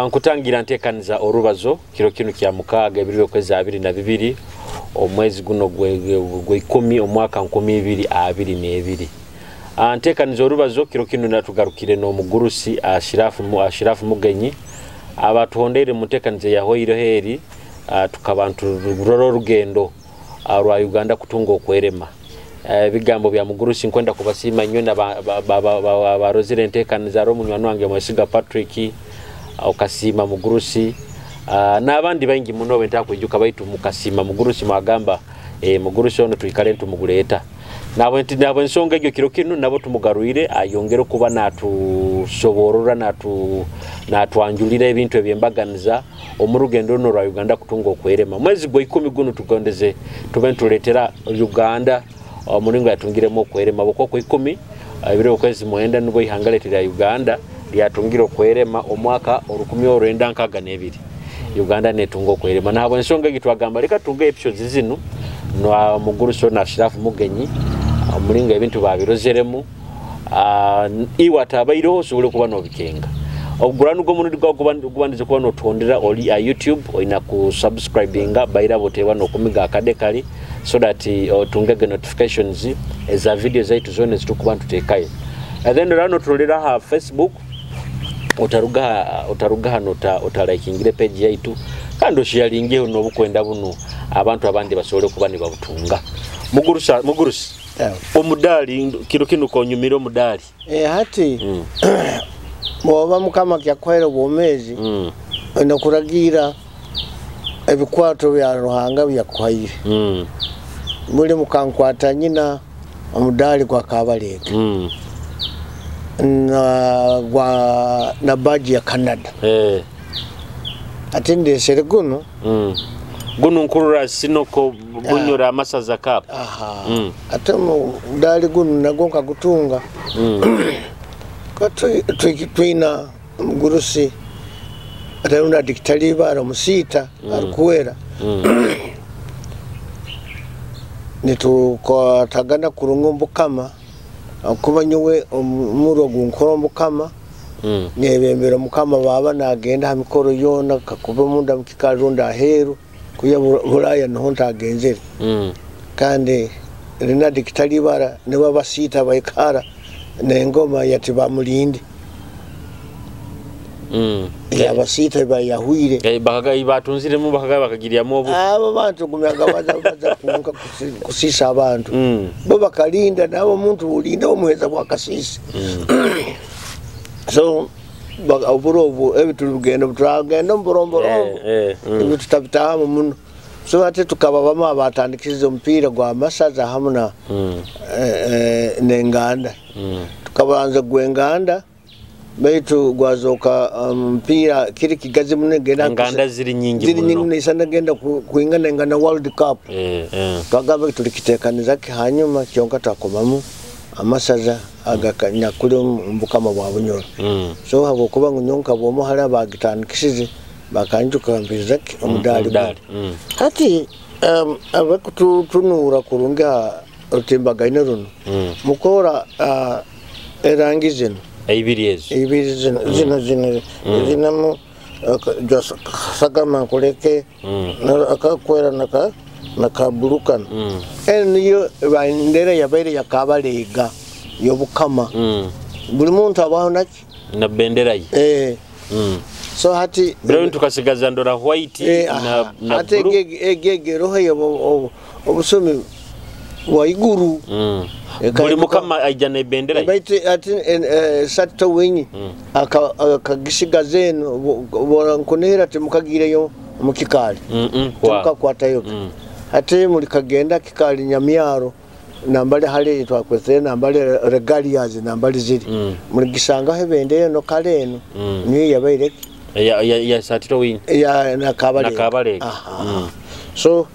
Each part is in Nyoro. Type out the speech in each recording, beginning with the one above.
Nkutangira ntekaniza orubazo kiro kinu kya mukaaga ebiro by'okwezi 22 omwezi guno gwe 10 omwaka 2022. Ntekaniza orubazo kiro kinu natugarukire n'omugurusi Ashirafu Mugenyi abatuhondeire mu ntekaniza yahoireho eri. Tukaba nturora orugendo rwa Uganda kutunga okwerema. Ebigambo bya mugurusi nkwenda kubasiima nywena barozire entekaniza aro munywani wange Mwesiga Patrick okasiima mugurusi, n'abandi baingi muno bentakwijuka, baitu mukasiima mugurusi mwagamba mugurusi ono twikale ntumuguleta nabwe ensonga egyo kiro kinu nabo tumugarwire ayongere kuba natusoborora natwanjulira ebintu ebyembaganiza omurugendo runo rwa Uganda kutunga okwerema. Mwezi gwa 10 guno tugondeze tube ntuletera Uganda omulingo yatungiremu okwerema bukoko 10 ebiro okwezi 9 nibwo ihanga letu lya Uganda lyatungire okwerema omwaka 1962 Uganda netunga okwerema. Nahabwe ensonga egi twagamba leka tunge episodes zinu na muguruso na Ashirafu Mugenyi omulingo ebintu babirozeremu, iwe atabaireho osobole kuba n'obikenga. Obuguranu gw'omurundi gwakubandiza kuba n'otondera oli a YouTube olina ku subscribinga baira boteeba n'okumiga akade kali so that otungege notifications eza video zaitu zona ezitukuba ntuteekayo. And then rano tulira ha Facebook otaruga hano otalikingire page yaitu kandi osharingeho n'obukwenda buno abantu abandi basobole kuba nibabutunga. Mugurusi omudali kiro kinu konyumira omudali. Hati bwoba Mukama kyakuhaire obwomeezi, olina kuragira ebikwato bya Ruhanga byakuhaire. Buli mukankwata nyina omudali gwa Kabalega. Na gwa na baji ya Canada. Ate ndesere guno. Guno nkurura sinoko bunyura amasaza cup. Ate omudali guno nagwo nkagutunga. Twina mugurusi atarunda dikitali bara musita arukuwera. Nitukwatagana kurunga mbukama kuba nyowe omuro gunkora mbukama. Nebembera mukama baba nagenda ha mikoro yona kakuba munda mukikarunda aheru kuya Bulaya niho ntagenzere. Kandi rina dikitali bara nibo basita baikara nengoma yati bamulinde. Ya basita bayahwire. Bakaga batunziremu bakaga bakagiryamu obu. Abo bantu gumyaga baza kunka kusisa abantu. Bo bakalinda nabo omuntu ulinda omuheza bwa kasisi. So oburobu ebitu bugenda butagenda mburomborombo. Ebitu tabitamu muno. So ate tukaba bama abatandikiza omupiira gwa masaza hamu na n'enganda. Tukabanza gw'enganda baitu gwazoka mpira kiri kigazi muno genda nganda ziri nyingi muno. Ziri nyingi nisana genda kuingana engana World Cup. Twagamba tulikitekaniza ki hanyuma kyonka twakomamu amasaza agakanyakuli mbukama bwa Bunyoro. So habwokuba ngu nyonka bwomu hali abagitandikisize bakanjuka mpiriza ki omudali. Hati abakutunura kurunga rutimbagaine runo. Mukora erangi zino. Ibiri ezo. Ibiri zino zino zino zinamu sagama kuleke akakwera naka nakabulukana. Niyo bandera yabaire yakabalega yobukama. Buli muntu abaho naki na bendera ye. So hati brown tukasigaza ndora white na ate egege roho yo obusumi wa iguru. Buli mukama aija na bendera. Baitu ati sato winyi akagisigaza eno bora nkunihira timukagireyo mukikali. Tukakwatayo. Ate mulikagenda kikali Nyamyaro nambali hali twakwese nambali regalias nambali ziri. Muligisangaho ebendera no kale eno. Niyo yabaire ya satito winyi ya na Kabalega. So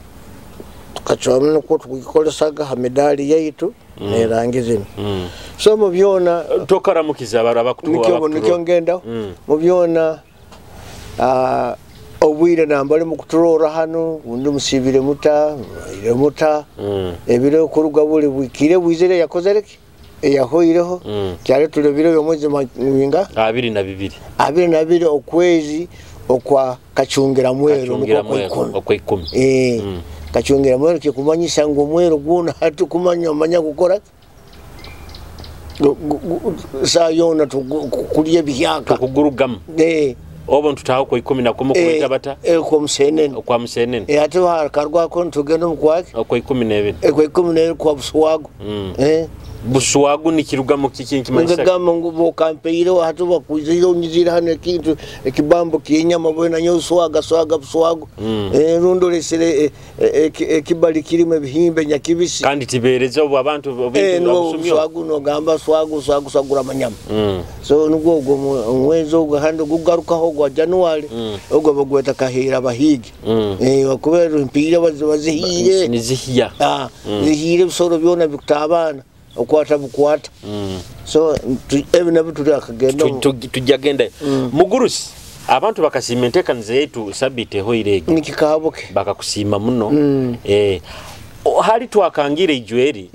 tukachwamu nuko tukikolesaga ha medali yaitu nerangi zino. So mu byona tokaramukiza abakutuwa nikyo ngenda mu byona obwire nambali mukuturora hano undi musibire muta ire muta ebiro kuruga buli bwikire bwizere yakozereki eyahoireho kyali tulebire omwezi minga 22 22 okwezi okwa kachungira mwero okwa 10. Kachungira mwero kikumanyisa ngu mwero gwona hatukumanya manya kukora saa yona tukulye bihyaka tukugurugamu obo ntutaho kwa 11 kuweta bata kwa musenene kwa musenene ate karwa ko ntugenda mukwaki kwa 12 kwa 12 kwa buswago buswago ni kirugamo kiki kimanyisa ngagamba ngu bokampeire hatu bakuzira unyizira hano ekintu ekibambo kinyama bwena nyo swaga swaga buswago rundo lesere ekibali kirimo ebihimbe nyakibisi kandi tibereza obu abantu obusumyo buswago no gamba swago swago swagura manyama so nugwo ogwo mwezi ogwo handi gugarukaho gwa January ogwo bagweta kahira bahigi bakubera impira bazihire nizihiya zihire bisoro byona bikutabana okwata bukwata so ebi nabyo tuli akagenda tujagenda mugurusi abantu bakasima enteekaniza yetu sabite hoirege nikikabuke bakakusima muno hali twakangire ijweri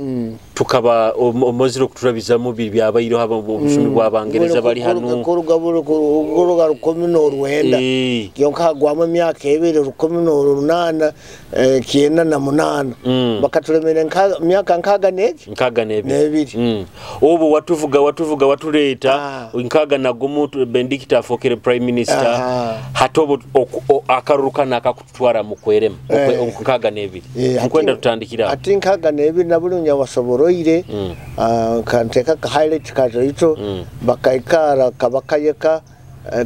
tukaba omoziro kuturabizamu byabairo haba obusumi bw'abangereza bali hano kuruga 19 kyonka gwama myaka ebiri 18 98 bakatulemera myaka nkaga neki nkaga nebiri obu watuvuga watuleta nkaga nagumu Benedicta afokere prime minister hatobo akarurukana akakutwara mu kwerema nkaga nebiri nkwenda tutandikira ati nkaga nebiri nabuli nyawasoboroire kanteka ka highlight kaito bakaikara kabakayeka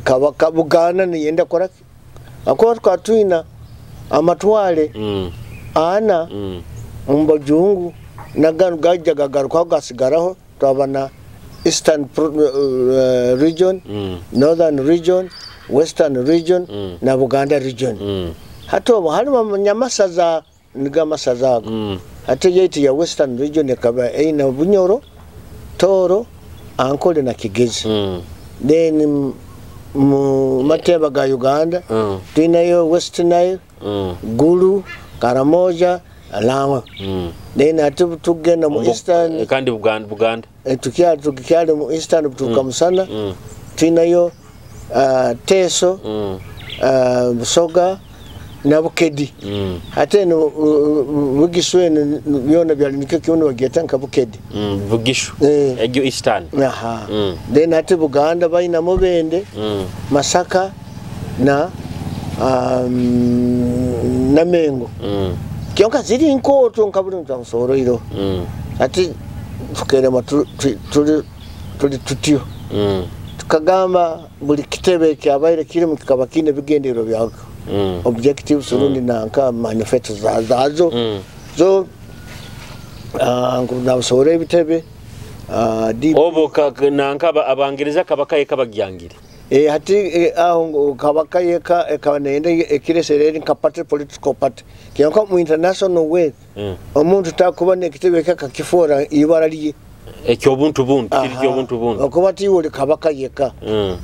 kabaka Buganda niyenda kora akora twatwina amatwale ana mbajungu naganu gajja gagaruka gasigaraho twabana Eastern region Northern region Western region na Buganda region hatobo harimo nyamasaza nigamasaza ate yeti ya Western region ekaba eina Bunyoro Toro Ankole na Kigezi then mu mateba ga Uganda tuinayo West Nile Gulu Karamoja Alama then ate tugenda mu Eastern kandi Buganda tukyali mu Eastern tukamusana tuinayo Teso Busoga na Bukedi ate no Bugishu byona byali nikyo kiuno bageta nka Bukedi Bugishu egyo Eastern aha then ate Buganda bayina Mubende Masaka na na Mengo kyonka ziri nkoto nka buli ntamusoroiro ate tukerema tuli tutyo tukagamba buli kitebe kyabaire kirimu kikaba kine bigendero byako objectives rundi nanka manifesto zazo so nguna ebitebe obo nanka abangereza kabakaye kabagyangire hati aho kabakaye ka ekabanende ekiresereri nka party political party kyonka mu international way omuntu takuba nekitebe kakakifora ibara lye ekyo buntu buntu kiri buntu buntu okuba tiwole kabaka yeka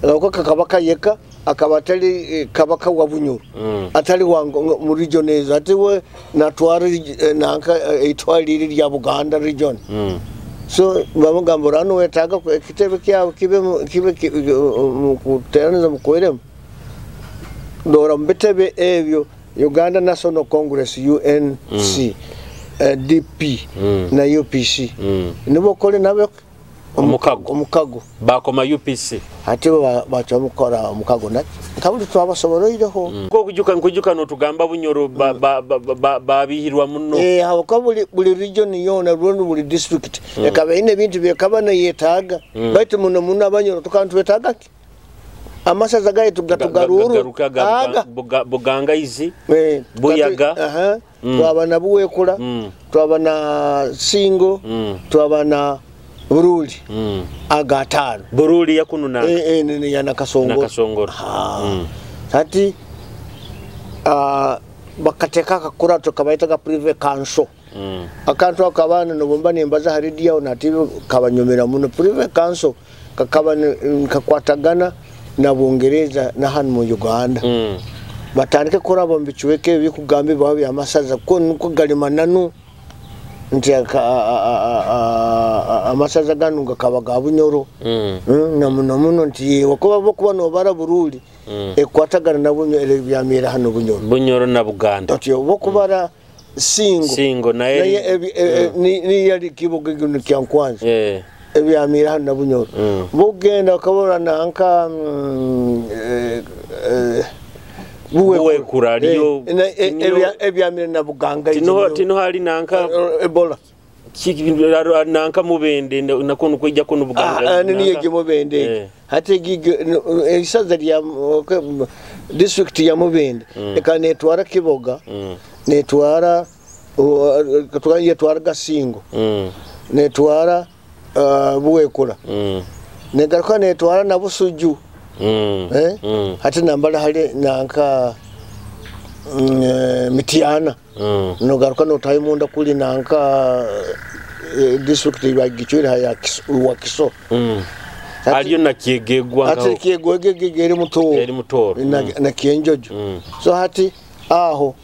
okuba kabaka yeka akaba atali kabaka wa Bunyoro atali wango mu region ezo ati we natwara nanka itwaliri lya Buganda region so bamugamba rano wetaga ekitebe kyabo kibe kibe kuteraniza mukweremu ndora mbitebe ebyo Uganda National Congress UNC DP na UPC nibo kole nabo omukago bakoma UPC ate bacha mukora omukago naki kabuli twabasoboroireho ko kujuka no tugamba Bunyoro babihirwa muno aho kabuli buli region yona rundi buli district ekaba ine bintu byekaba yetaga baitu muno muno abanyoro tukantu betaga amasaza gaye tugaruuru aga Buganga izi Buyaga twaba na Buwekula twaba na Singo twaba na Buruli agatano Buruli yakunu na ya Nakasongo hati bakateka kakurato kabaitaga private council akantu akabana no bomba nembaza haridia na TV kabanyomera muno private council kakaba kakwatagana na Bungereza na hano mu Uganda batandike kuraba mbicuweke bikugambe bawo bya masaza ko nuko galimananu nti Amasaza ganu gakaba ga Bunyoro. Na muno muno nti wakuba bokuba nobara Buruli ekwatagana na Bunyoro ebyamira hano Bunyoro. Bunyoro na Buganda. Ati bokubara Singo naye ni yali Kiboga gino kya Nkwanzi. Ebyamira hano na Bunyoro. Bugenda kabora nanka Buwekura aliyo ebyamira na Buganga. Tino hali nanka Ebola. Nanka Mubende nakono kwijja kono Buganda. Niye Mubende. Hati isaza lya district ya Mubende ekanetwara Kiboga, netwara yetwara Gasingo, netwara Buwekura, negaruka netwara na Busuju. Hati nambala hali nanka Mitiana. Nogaruka notayo munda kuli nanka district ya Gichwira ya Wakiso. Aliyo na Kyegegwa. Hati Kyegegwa eri Mutoro. Eri Mutoro. Na Kyenjojo. So hati aho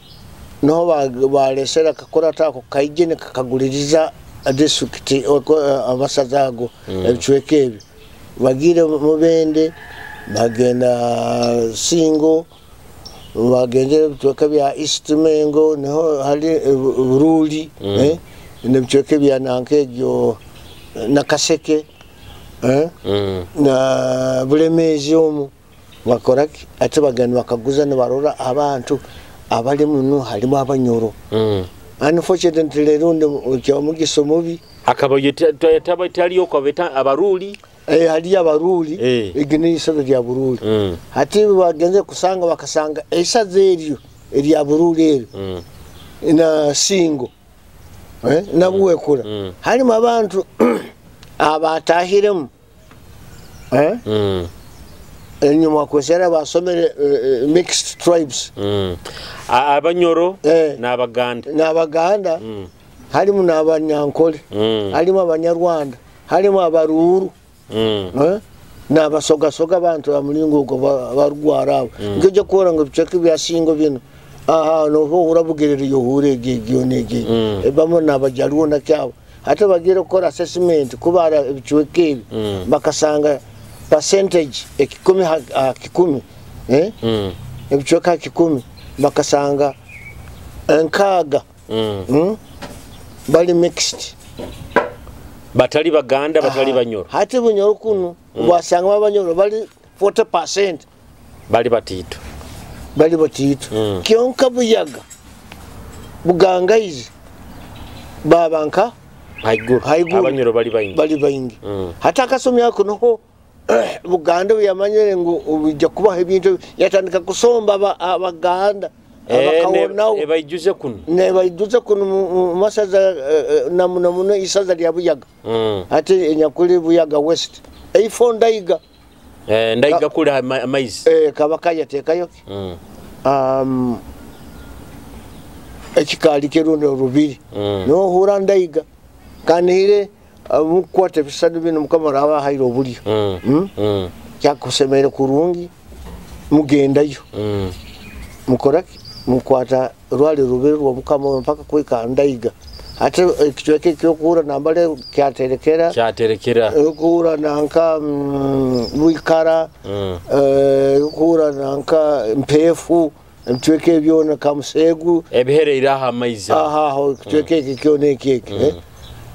niho balesera kakora ako kaije kakaguliriza district amasaza ago ebicweka ebyo. Bagire Mubende, bagenda Singo, bagende ebicweka bya East Mengo, niho hali Buruli, n'ebicweka bya nanka egyo Nakaseke, na Bulemezi omu bakoraki. Ate bagenda bakaguza nibarora abantu abali muno halimu Abanyoro. Unfortunately leero kyamugiso mubi akaba taliyo kwabeta Abaruli. Hali Abaruli egini isaza lya Buruli. Hati bagenze kusanga bakasanga isaza eryo erya Buruli eryo na Singo na Buwekura halimu abantu abatahiremu enyuma kwesera basomere mixed tribes. Abanyoro n'Abaganda. N'Abaganda halimu n'Abanyankole, halimu Abanyarwanda, halimu Abaruru, n'abasogasoga abantu bamulingo ogwo barugwara abo. Nkijja kuhura ngu ebicweka bya Singo bino aha noho urabugerera yohure egyo n'egyo bamu n'Abajaluo nakyabo. Ate bagira kukora assessment kubara ebicweka ebi bakasanga percentage ekikumi ha kikumi, ebicweka 10 bakasanga 6 bali mixed. Batali Baganda, batali Banyoro. Hati Bunyoro kuno wasanga Abanyoro bali 40% bali batito. Bali batito. Kyonka Buyaga Bugangaizi babanka haiguru. Abanyoro bali baingi. Bali baingi. Hata akasomya ako noho Buganda yamanyire ngu bijja kubaho ebintu yatandika kusomba Abaganda abakawonawo ebaijuze kuno. Nebaijuze kuno mu masaza na muno muno isaza lya Buyaga. Ate enyakuli Buyaga West. Eifo Ndaiga. Ndaiga kuli amaizi. Kabaka yateekayo. Ekikaali kirundi Rubiri. Nohura Ndaiga. Kanihire mukwate ebisanu bino Mukama araba ahaire obulyo. Kyakusemere kurungi mugendayo. Mukoraki mukwata rwali Rubiri rwa Mukama mpaka kwika Ndaiga. Ate ekicweka ekyokuhura nambale kyaterekera. Kyaterekera. Okuhura nanka Bwikara, okuhura nanka Mpefu, ebicweka ebyona Kamusegu. Ebihereire aha amaizi. Aha aho ekicweka eki kyona eki eki.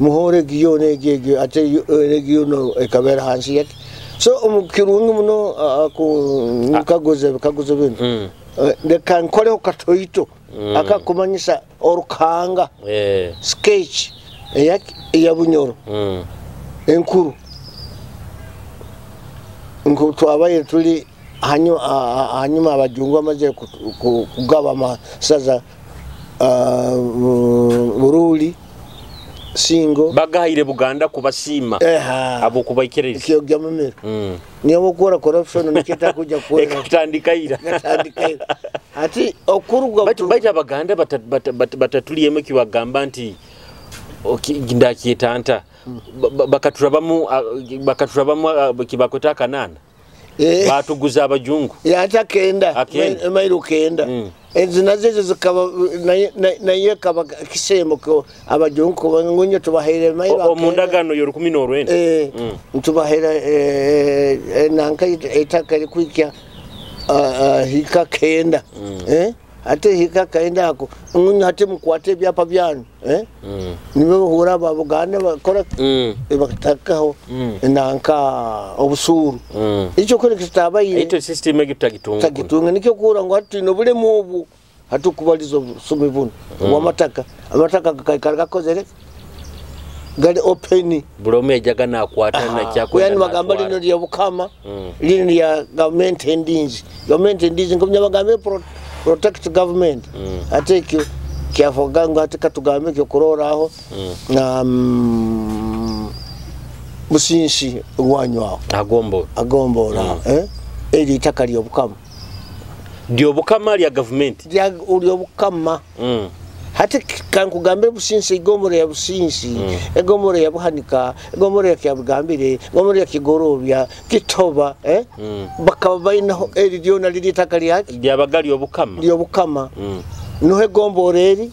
Muhore giyona egi ate egiyona ekabera hansi yake. So omukirungi muno ku kaguze bino. Leka nkoleho katoito akakumanyisa orukanga sketch eya Bunyoro enkuru. Nko twabaye tuli hanyuma abajungu bamaze kugaba amasaza Buruli, Singo bagahire Buganda kubasiima abo kubaikiriza kiyogya mumiro. Niyo gukora corruption nikita kujja kuwera ekatandikaira ati okuruga baita Abaganda batatuliyemu kiwagamba nti ndakyetanta bakaturabamu kibakweta akanana. Batuguza abajungu yata kenda mairu kenda. Enzu nazo ezo zikaba naye kaba kisembo ko abajungu ngunyo tubahaire mailo omundagano yo 19. Tubahaire nanka etaka likwikya hika kenda. Ate hika kaenda ako ngunyo hate mukwate ebyapa byanu. Nibo hura babuganda bakora bakatakaho nanka obusuru. Icho kole kitabaire ito system egitagitunga tagitunga nikyo kura ngo hati no bulemu obu hatukubalizo busumi buno amataka amataka kaikara gakozere gali open bulome ejaga nakwata na kyako yani bagamba lino lya bukama lino lya government endinzi government endinzi ngomnya bagambe protect government. Ate ekyo kyafoga ate katugambe kyo kuroraho na businsi rwanywa agombo agombora eri itaka lyo bukama lyo bukama lya government lya bukama. Hati kankugambe businsi igombora ya businsi egombora ya buhanika egombora ya kyabugambire egombora ya kigorobya kitoba bakaba bainaho eri lyona liri itaka lyaki lyabagali obukama lyo bukama. Nuhe egombora eri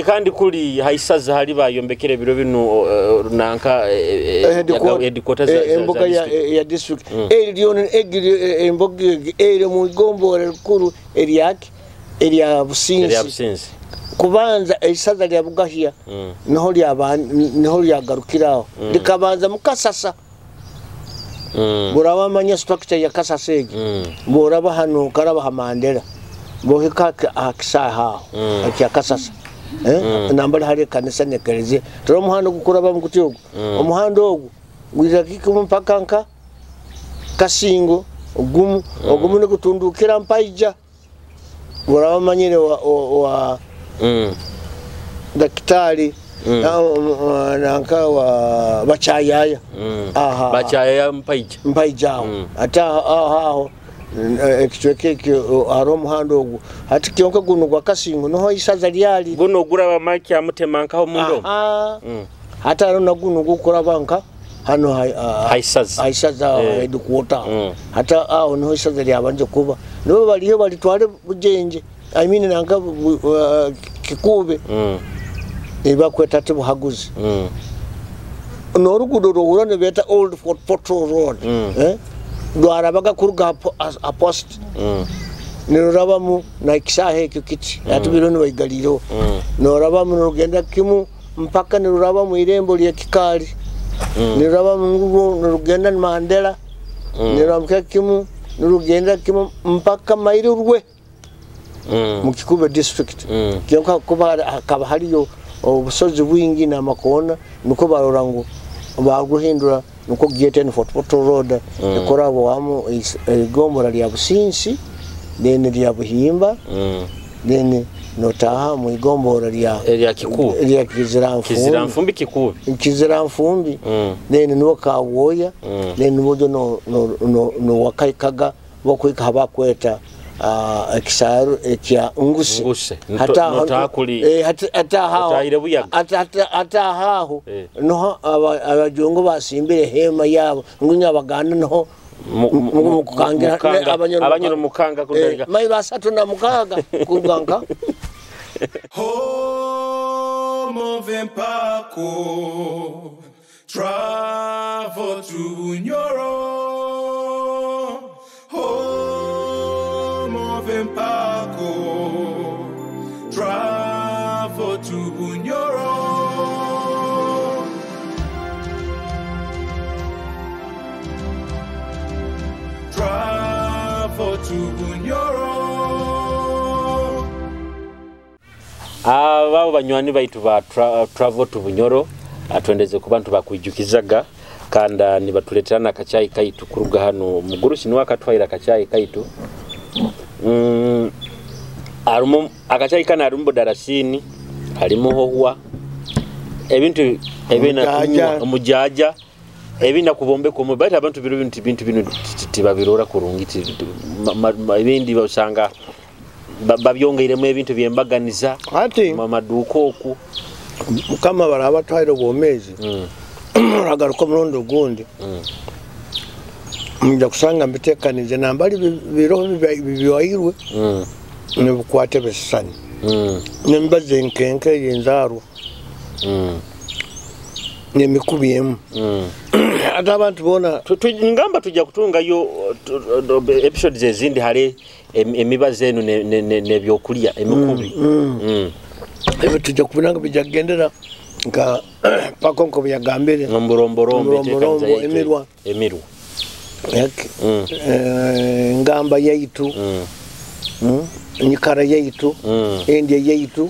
kandi kuli haisaza hali bayombekere biro bino nanka headquarters embuga ya district eri lyona embuga eri mu igombora rikuru eryaki erya businsi kubanza eisaza lya Bugahia niho lyaba niho lyagarukiraho likabanza mukasasa. Buraba manya structure ya Kasasa egi buraba hano karaba hamandera bohika akisaha akya Kasasa nambali hari kanisa nekereze toro muhando gukuraba mu kutyogo omuhando ogu gwira kikumu mpaka nka Kasingo ogumu ogumu nikutundukira mpaija buraba manyire wa daktari nanka wa bachayaya. Aha bachayaya mpaija mpaija ata aho ekichweke aro muhando ogu hati kyonka guno gwa Kasingo noho isaza lyali guno guraba maki amutema nkaho mundo hata aro na guno gukuraba nka hano haisaza haisaza headquarter hata aho noho isaza lyabanje kuba nibo baliyo balitwale bujenje I mean nanka kikube ebakweta tibuhaguzi norugudo ruhura ne beta Old Fort Portal Road dwarabaga kuruga a post nirurabamu na kisahe ekyo kiti atubiro no igaliro norabamu rugenda kimu mpaka nirurabamu irembo lya kikali nirurabamu nirugenda Mandela niruramuka kimu nirugenda kimu mpaka Mairurwe mu Kikube district. Kyonka kuba hakaba haliyo obusozi bwingi na makona nuko barora ngo baguhindura nuko giyete Fort Portal Road ekorabo wamu igombora lya Businsi then lya Buhimba then notaha mu igombora lya Kikube lya Kiziranfumbi Kikube Kiziranfumbi then nuko Kawoya then nubo no wakaikaga bokwika habakweta ekisaru ekya Nguse hata notakuli hata hao hata hao no abajungu basimbire hema yabo ngunya abaganda no mukangira abanyoro mukanga kundalika mai basatu na mukaga kuganka Movempako travel to Bunyoro. Movempako travel to Bunyoro. Travel to Bunyoro. Abo banywani baitu ba travel to Bunyoro atwendeze ku bantu bakwijukizaga kanda nibatuletera na kachayi kaitu kuruga hano mugurusi niwe akatwaira kachayi kaitu. Arumo akachayi kana arumbo darasini harimo hohwa ebintu ebina omujaja ebina kubombeko mu bait abantu biro bintu bino tibabirora kurungi ebindi basanga babyongeiremu ebintu byembaganiza ati maduuka oku mukama barabatwaire obwomezi agaruka omurundi ogundi nja kusanga mbitekanize nambali biroho biwairwe Nibukwata ebisisani n'emibazi enkenke ey'enzaarwa n'emikubi emu. Ate abantu boona Ngamba tujja kutungayo episodes ezindi hali emibazi enu n'ebyokulya emikubi. Ebyo tujja kubona bijja kugendera nka pako nko byagambire. Omburomborombo. Omburomborombo, emirwa. Emirwa. Ngamba yaitu, enyikara yaitu, endya yaitu,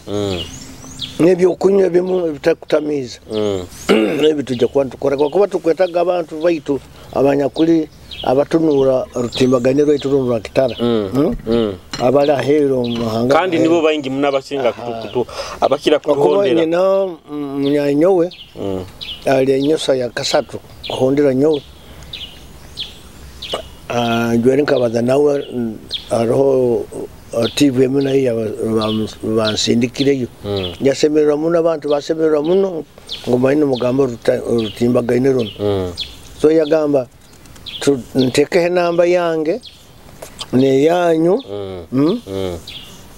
n'ebyokunywa ebimu ebitakutamiiza. Ebyo tujja kuba nitukora kuba tukwetaga abantu baitu abanyakuli abatunuura rutimbagane rwaitu runo rwa Kitara, abali aheeru omu mahanga. Kandi nibo baingi muno abasinga abakira Okuba kutuhondera. Nyina munyanyowe ali enyosa ya kasatu kuhondera nyowe. Njwere nkabaza nawe, hariho TV emu nayo bansindikireyo. Yasemererwa muno, abantu basemererwa muno ngu manyi nimugamba orutimbagaine runo. So yagamba ntekeho enamba yange neyanyu,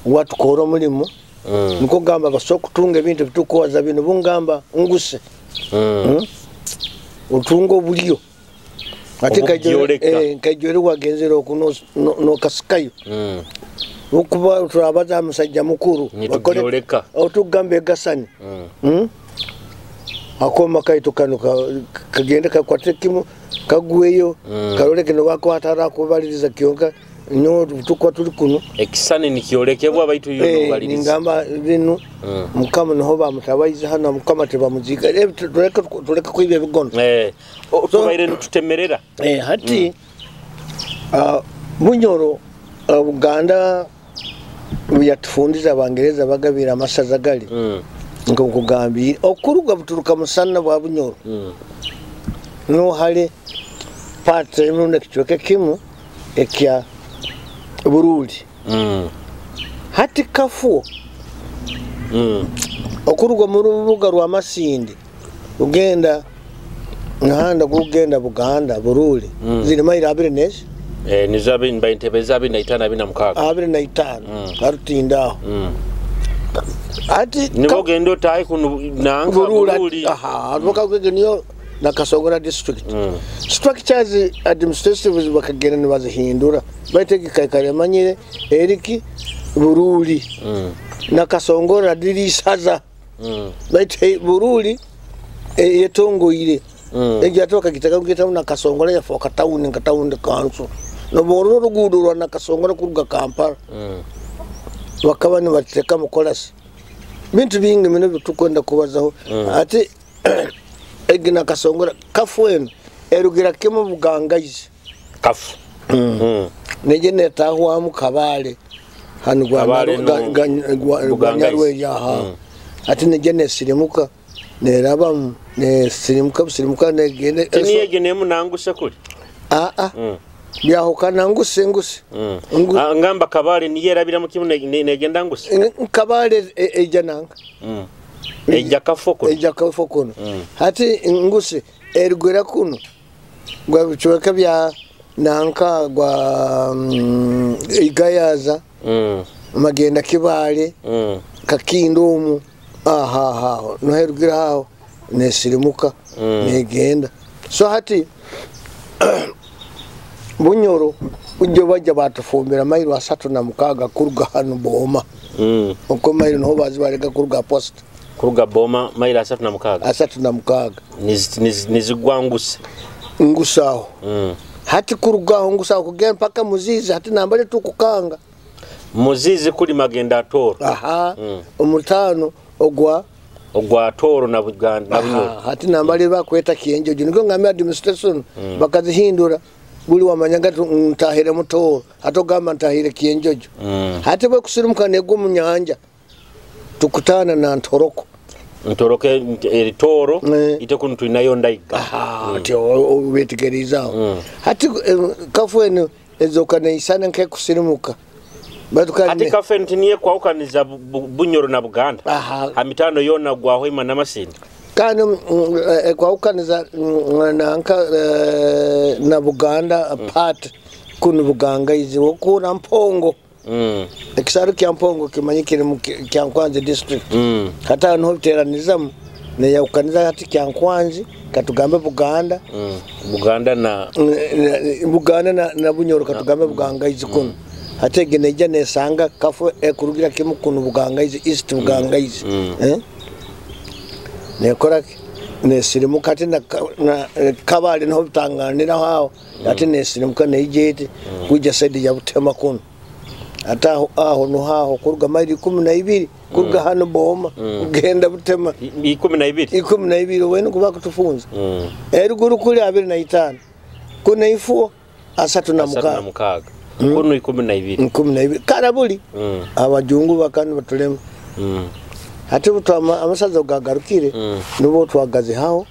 watukora omulimu. Niko gamba basobola kutunga ebintu ebitukubaza bino bungamba nguse. Otunga obulyo ate Obubyoleka. Nkaijwere wagenzere oku nokasikayo okuba turabaza musajja mukuru. Nitubyoleka. Otugamba egasani. Akoma kaitu kano kagende kakwate kimu kagweyo karole kino bakwatara kubaliriza kyonka nyo tukwa tuli kuno. Ekisani nikyolekebwa baitu yo nobaliriza. Ningamba binu Mukama niho bamutabaize hano, Mukama tebamuziika. Tuleke kwibya ebigono. Tubaire nitutemerera. Hati Bunyoro, Buganda yatufundiza Abangereza bagabira amasaza gali. Nkokugambire okuruga buturuka musana bwa Bunyoro. No hali part emu nekicweka kimu ekya Burundi. Hati Kafuo okuruga mu rubuga rwa Masindi ugenda muhanda gugenda Buganda Burundi ziri mayiro abiri nezi. Nizo entebe 25 26. 25 arutinda aho. Ati Nibo genda otahe kuno nanka Burundi. Burundi. Aha, bakagege niyo Nakasongola district. Structures administrative bakagenda nibazihindura baitegeka manyire eriki Burundi. Nakasongola dirisaza. Baitu Burundi yetongoire. Ejatoka kitaka kugeta Nakasongola yafoka town nka town council. Nobororo rugudo rwa Nakasongola kuruga Kampala. Bakaba nibateka mukolasi. Bintu bingi mino bitukwenda kubazaho. Ati egi Nakasongola Kafu eno erugira kimu Bugangaizi. Kafu. Neje netahwamu Kabale hano Kabale no gwa Bugangaizi. Nyarwenya aha. Ati neje nesirimuka nerabamu nesirimuka busirimuka negende. Tiniyege nemu nanguse kuli. Byahukana nguse nguse. Ngamba Kabale niyerabira mu kimu negenda nguse. Kabale eja nanga. Ejja Kafo kuno. Ejja Kafo kuno. Hati nguse erugera kuno. Gwa bicweka bya nanka gwa Igayaza. Magenda Kibale. Kakindo omu. Aha aha. No herugira aho nesirimuka negenda. So hati Bunyoro ujjo bajja batufumbira mayiro 36 kuruga hano Boma. Uko mayiro niho bazi barega kuruga post. Kuruga Boma mayiro 36. 36. Nizigwa nguse. Ngusaho. Hati kurugaho ngusaho kugenda mpaka Muzizi hati nambale tukukanga. Muzizi kuli magenda Toro. Aha. Omutano ogwa ogwa Toro na Buganda na Bunyoro. Hati nambale bakweta Kienjojo niko ngamia administration bakazihindura. Buli wamanyaga ntahire Mutoro atogamba ntahire Kienjojo. Hati bwe kusirimuka negwo mu nyanja tukutana na Ntoroko. Ntoroke eri Toro ite kunu tuinayo ndaiga. Ati obetegerezaho. Hati Kafu eno ezoka neisana nke kusirimuka. Hati Kafu eno tiniye kwawukaniza Bunyoro na Buganda. Hamitano yona gwa Hoima na Masindi. Kandi kwawukaniza nanka na Buganda part kuno Bugangaizi okura Mpongo. Ekisaaru kya Mpongo kimanyikire mu Kyankwanzi district. Hati aho niho biteranizamu neyahukaniza hati Kyankwanzi katugambe Buganda. Buganda na Buganda na Bunyoro katugambe Bugangaizi kuno. Hati egi neija nesanga kafo ekurugira kimu kuno Bugangaizi East Bugangaizi. Nekora nesirimuka ati na Kabale niho bitanganiraho aho. Ati nesirimuka neija eti kuija side ya Butema kuno. Ate aho niho aho kuruga maili 12 kuruga hano Boma kugenda Butema 12 12 wena kuba kutufunza. Eruguru kuli 25 kuna ifuo 36 kuno 12 12 karabuli. Abajungu bakanu batulema. Hati amasaza gagarukire nubo twagaze haho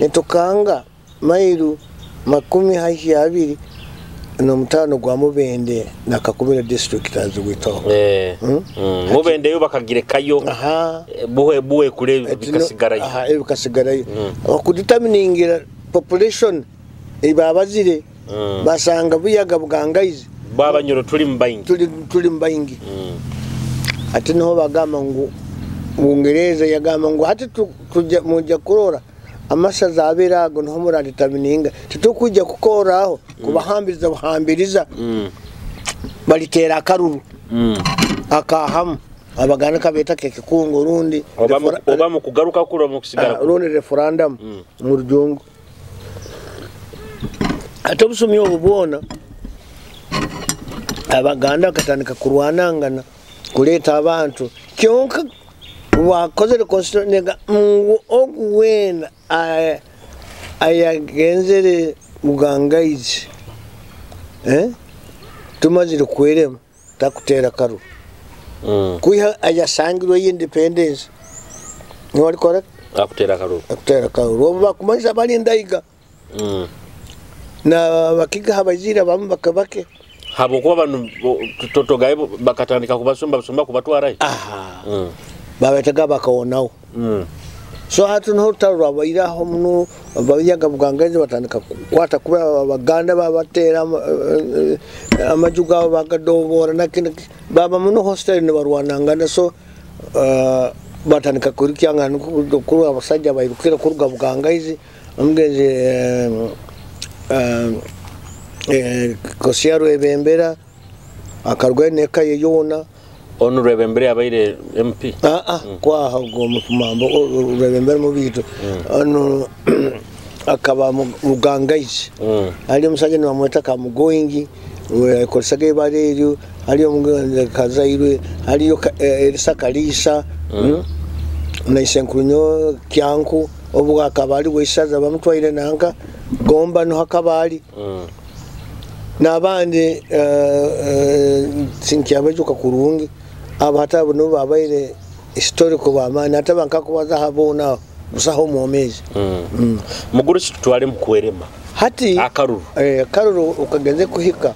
nitukanga mairu 20 n'omutaano gwa Mubende na Kakumiro district azigwitaho. Mubende yo bakagirekayo. Buhe kule bikasigarayo. Bikasigarayo. Okudeterminingira population ebabazire basanga Buyaga Bugangaizi. Babanyoro tuli mbaingi. Tuli mbaingi. Ati niho bagamba ngu Bungereza yagamba ngu hati mujja kurora amasaza abiri ago niho muradetermininga titukujja kukoraho kubahambiriza buhambiriza. Balitera akaruru akahamu abaganda kabeta kekikungu rundi oba mu kugaruka kuro mu kusigara rundi referendum mu rujungu. Ate obusumi obu bwona abaganda katandika kurwanangana kuleta abantu kyonka wakozere constitution ngu ogu wena ayagenzere Bugangaizi tumazire kwerema takutera karu. Kuiha ayasangirwe independence niwali correct akutera karu akutera karu obu bakumanyisa bali ndaiga. Na bakiga habazira bamu bakabake habokuba banu totogaye bakatandika kubasomba basomba kubatwarayo. Babetaga bakawonawo. So hati niho orutaro rwabairaho muno Abayaga Bugangaizi batandika kukwata kuba Abaganda babatera amaju gabo bagadobora nakindi baba muno hostel nibarwanangana. So batandika kurukyangana kuri abasajja bairukira kuruga Bugangaizi omugenzi Kosiya Rwebembera akarwayo n'eka ye yoona. Onu Rwebembera yabaire MP? Kwaha ogwo mufumambo Rwebembera mubiito. Onu akaba Bugangaizi. Hali omusajja nibamweta Kamugoingi akoresaga ibara eryo. Haliyo omugenzi Kazairwe, haliyo Elisa Kalisa na Isenkurunyo Kyanku obu akaba ari weisaza bamutwaire nanka Gomba niho akaba ari. N'abandi sinkyabajuka kurungi abo hatabo nibo babaire historical bamaani ate bankakubaza haboona busaho omwomezi. Mugurusi tutwale mukwerema hati akaruru akaruru ukagenze kuhika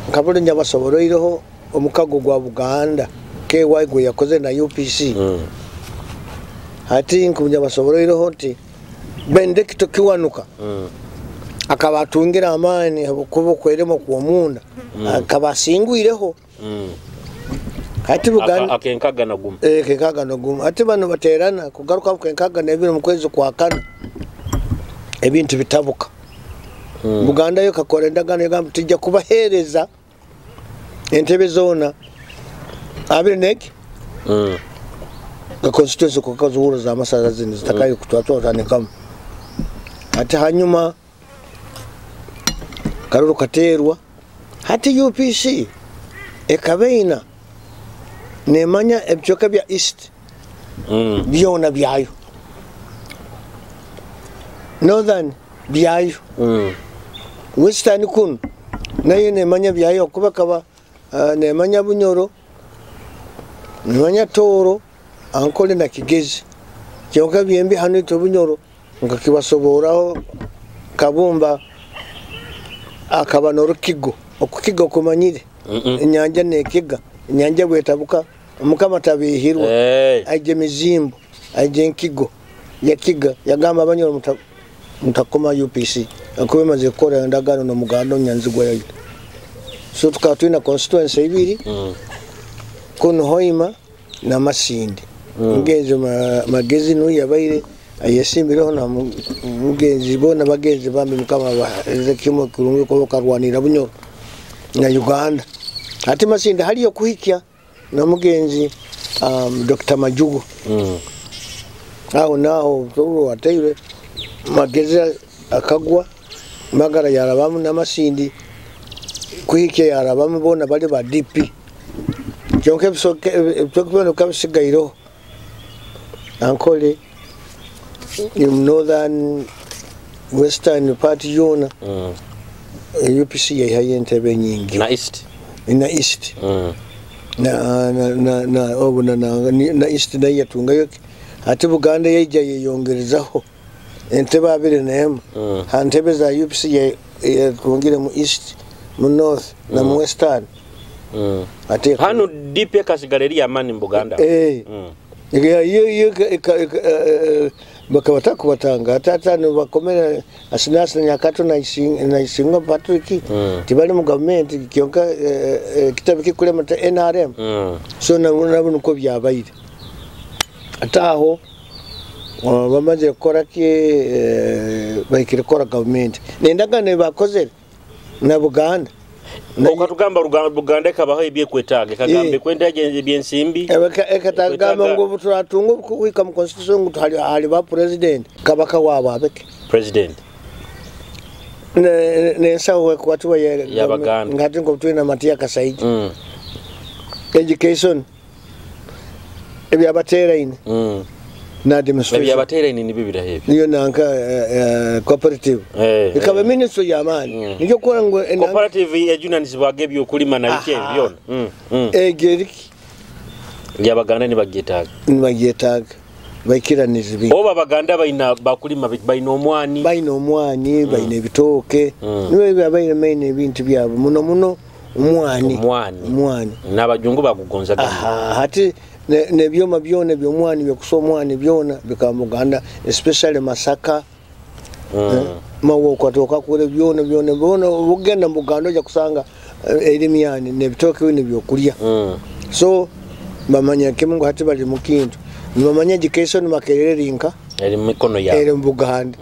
nkabuli nyabasoboroireho omukago gwa Buganda KY gwe yakoze na UPC. Hati nkunyabasoboroireho nti Benedicto Kiwanuka akaba atungira amaani kuba okwerema kw'omunda akaba asingwireho. Hati Buganda akenkaga na guma kenkaga na guma. Hati bano baterana kugaruka kenkaga n'ebiri mu kwezi kwa kane ebintu bitabuka. Buganda yo kakora endagaano egamba tujja kubaheereza entebe zoona abiri neki constituency kukazuhura za masaza zino zitakayo kutwatwanikamu. Hati hanyuma karuru katerwa. Hati UPC ekabeina nemanya ebyoka bya East byona byayo, Northern byayo, Western kun nayo nemanya byayo kuba kaba nemanya Bunyoro, nemanya Toro, Ankole na Kigezi. Kyonka byembi hano ito Bunyoro nkakibasoboraho Kabumba akaba n'orukigo okukigo kumanyire enyanja nekiga enyanja bwetabuka Mukama tabihirwa. Aije mizimbo aije nkigo yakiga yagamba Abanyoro mutakoma UPC akuba emaze kukora endagaano n'omuganda onyanzigwa yayo. So tukaba twina constituency ibiri, kunu Hoima na Masindi. Mugenzi Magezi nuwe yabaire ayesimbireho na mugenzi bona bagenzi bambi Mukama abahereze kimwe kirungi kuba bakarwanira Bunyoro na Uganda. Hati Masindi haliyo kuhikya na mugenzi Dr. Majugo. Aho naho wateire Magezi akagwa, Magara yarabamu na Masindi kuhikya yarabamu bona bali ba DP. Kyonka ebisooka kabisigaireho Ankole in northern western part yona, UPC yaihayo entebe nyingi. Na east. Na east. Na na na na obu na na na east nayo yatungayo. Ate Buganda yaija yeyongerezaho entebe 21. Ha ntebe za UPC yatungire mu east, mu north na mu western. Ate hano DP kasigara eri amani mu Buganda. Bakaba takubatanga ate bakomera Asinasi Nyakato na Isinga Patrick tibali mu gavumenti kyonka kitabe kikulema ta NRM. So nabo nuko byabaire. Ate aho bamaze kukora ki, bahikire kukora gavumenti nendagano bakozere na Buganda. Okatugamba Buganda ekabaho ebyekwetaaga, ekagamba ekwetaaga ebyensimbi. Ekatagamba ngu turatunga okuhika mu constitution ngu hali ba president kabaka waabo abeke president nensawo ekwatibwa Y'Abaganda. Ngati nko twina Matia Kasaija. Education ebyabateraine na demonstration. Ebyabateraine ni bibira ebyo. Niyo nanka cooperative. Ikaba ministry ya maani. Niyo kora ngo cooperative ejunanizibwaga ebyokulima na biki ebyo byona. Egeriki Lyabaganda nibagyetaaga. Nibagyetaaga. Baikiraniza ebintu. Oba Abaganda baina bakulima baina omwani. Baina omwani, baina ebitooke. Nibo babaire maine ebintu byabo muno muno omwani. Omwani. Omwani. N'abajungu bagugonzaga. Aha, hati nebyoma byona ebyomwani byokusa omwani byona bikaba mu Buganda, especially Masaka. Mawo kwatoka kure byona byona byona obugenda mu Buganda ojja kusanga erimyani n'ebitooke bino byokulya. So bamanya kimu ngu hati bali mu kintu. Nibamanya education Makerere rinka eri mu mikono yaabwe. Eri mu Buganda.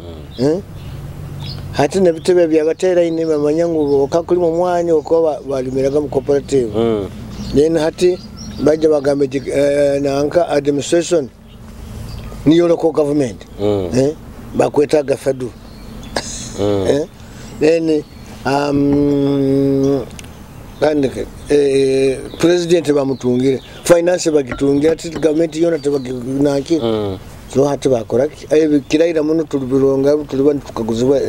Hati n'ebitebe byabateraine bamanya ngu okakulima omwani okuba balimiraga mu cooperative. Then hati bajja bagamba nanka administration niyo local government. Bakwetaaga federal. Then kandi president bamutungire finance bagitungire ati government yona tebaginaki. So hati bakora ki? Kiraira muno tulibironga tuliba tukaguzibwa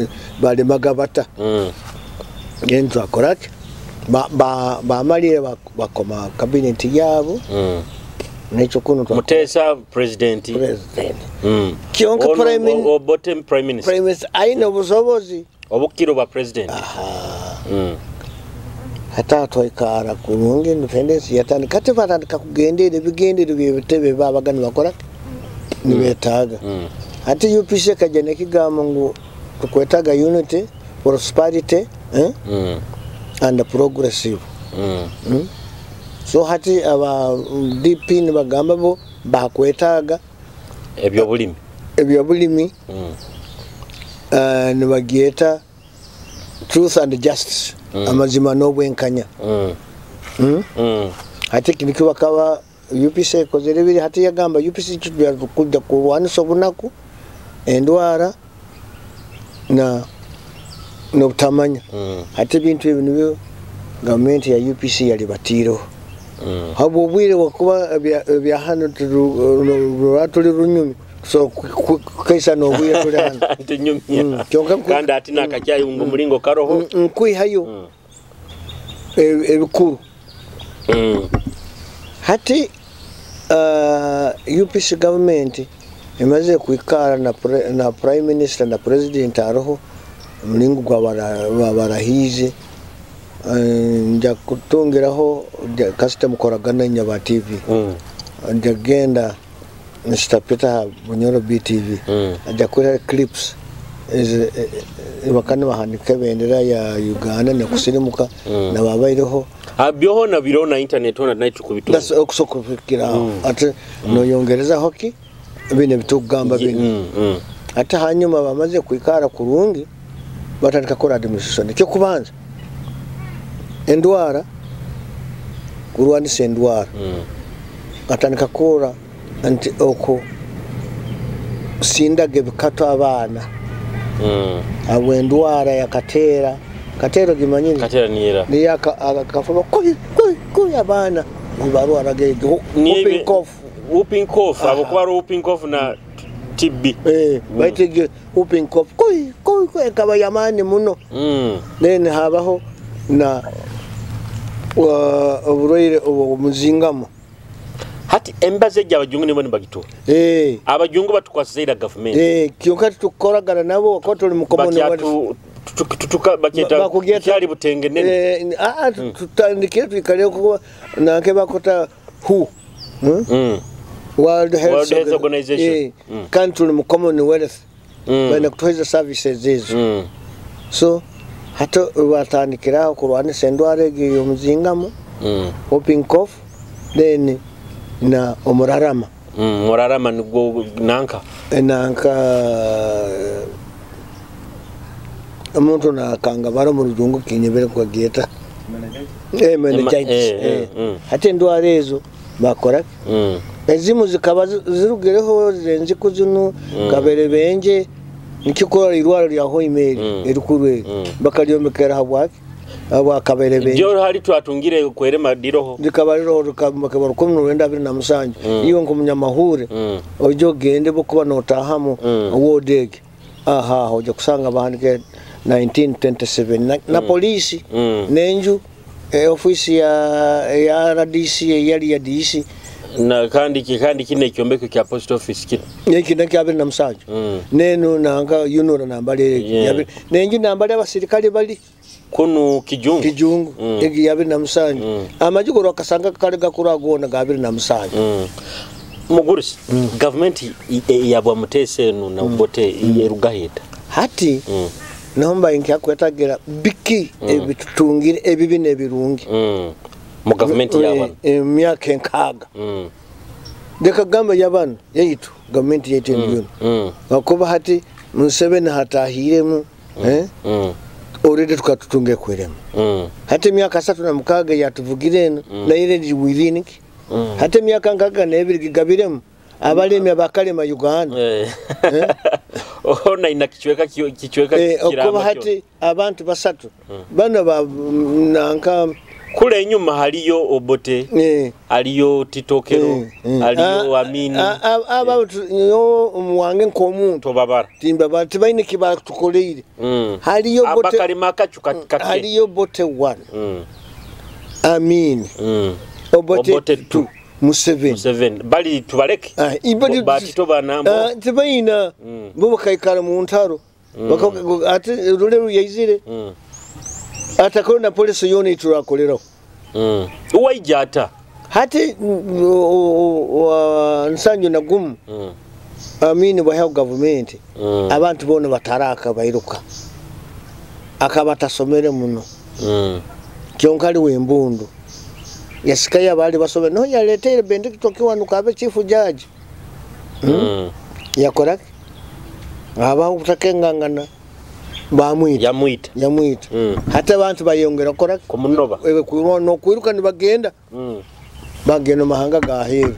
balimaga bata. Then twakora ki? Bamalire bakoma cabinet yabo. Nekyo kuno Mutesa president. President. Kyonka prime minister. Obote prime minister. Prime minister aina obusobozi. Obukiro bwa president. Hata twaikara kurungi independence yatandika kati batandika kugendera ebigendero by'ebitebe babaga nibakora nibetaaga. Hati UPC kajja nekigambo ngu tukwetaaga unity, prosperity, and progressive. So hati aba DP nibagamba bo bakwetaaga ebyobulimi. Ebyobulimi. Nibagyeta truth and justice. Amazima n'obwenkanya. Hati kinikyo bakaba UPC ekozere biri hati yagamba UPC kujja kulwanisa obunaku, endwara na n'obutamanya. Hati ebintu ebyo nibyo gavumenti ya UPC yali batiireho. Habwo obwire bwakuba ebya hano tuli runyumi. So kukaisa n'obwire tuli hano. Tunyumya. Kyonka Kandi ati nakakyayi ngu mulingo karoho. Nkwihayo ebikuru. Hati UPC government emaze kwikara na prime minister na president aroho mulingo gwa barahize. Nja kutongeraho kasita mukoragana nya ba TV. Nja genda Mr. Peter Bunyoro BTV. Ajja kura clips. Bakaba nibahanika ebendera ya Uganda nekusirimuka nababaireho. Byohona biriho na internet hona naitwe kubitunga. That's okusobola kufikiraho ate noyongerezaho ki bino ebitukugamba bino. Ate hanyuma bamaze kwikara kurungi batandika kukora administration. Ekyokubanza endwara, kurwanisa endwara, atandika kukora nti oku sindaga ebikato abaana habw'endwara ya kateera. Kateera ogimanyire? Kateera niera. Niyo akafuba kubi kubi kubi, abaana nibarwaraga egyo whooping cough. Whooping cough, abakuba ari whooping cough na TB. Baitu egyo whooping cough kubi kubi kubi ekaba y'amaani muno. Then habaho na oburwaire obw'omuzingamo. Hati embazo egi abajungu nibo nibagituha. Abajungu batukwasize ira gavumenti. Kyonka titukukoragana nabo kuba tuli mu Commonwealth. Bakyeta Bakugeta- kyali butengenene. Tutandikire twikale kuba nanke bakota WHO. World Health, World Health Organization. Kandi tuli mu Commonwealth. Balina kutuheza services ezo. So hati batandikiraho kurwanisa endwara egyo ey'omuzingamo, whooping cough, then na omurarama. Murarama nigwo nanka. Nanka omuntu nakangabara omu rujungu kinyebere kwagyeta meningitis. Hati endwara ezo bakora ezimu zikaba zirugireho enziku zinu kabere benje nikyo kurora irwaro lya Hoima erikuru eri bakalyomekera habwaki, habwa kabere benje. Ryo hari twatungire kwerema diroho. Rikaba riroho rikaba 1927. Iwe nk'omunyamahure oija ogende bokuba notahamu ward egi aha oja kusanga bahandike 1927 na polisi n'enju ofisi ya RDC eyali ya DC. Na kandi kine ekyombeko kya post office kino. Eki nakyo 27. Nenu nanga yunura nambali nenju nambali abasirikale bali kunu Kijungu. Kijungu egi ya 27. Amaju akasanga kale gakura gona ga 27. Mugurusi, gavumenti yabwa Mutesa enu na Obote erugaheta. Hati nomba nkyakwetagira biki ebitutungire ebibi n'ebirungi mu gavumenti yabano emyaka 6. Leka gamba yabano yaitu gavumenti yaitu eno. Akuba hati Museveni hatahiremu already tukatutunge kweremu. Hati emyaka 36 yatuvugire eno naye eri within ki. Hati emyaka 62 gigabiremu abalemi abakalema Uganda. Ona ina kichweka kichweka kiramba. Okuba hati abantu basatu bano ba nanka kule enyuma haliyo Obote, haliyo Titokero, haliyo Amini. Aba yo omuwange nk'omuntu tobabara. Timbabara tibaine kibatukoleire. Haliyo Obote abakalima akacu kake. Haliyo Obote 1. Amini. Obote Obote 2. 2. Museveni. Museveni. Bali tubaleke. Ibali Batito banambo. Tibaina. Bo bakaikara mu ntaro. Ate rule ruyaizire. Atakoro na polisi yona iturakoleraho. Uwaija ata. Hati nsanju na gumu. Amini bwaheho gavumenti. Abantu bona bataraka bairuka. Akaba tasomere muno. Kyonka ali wembundu. Yasikayo abali basome no yaleteire Benedicto Kiwanuka abe chief judge. Yakora abaho kutakengangana bamwita. Yamwita. Yamwita. Hata abantu bayongera kora kumunoba. Ewe no kwiruka nibagenda. Bagenda mahanga gaheru.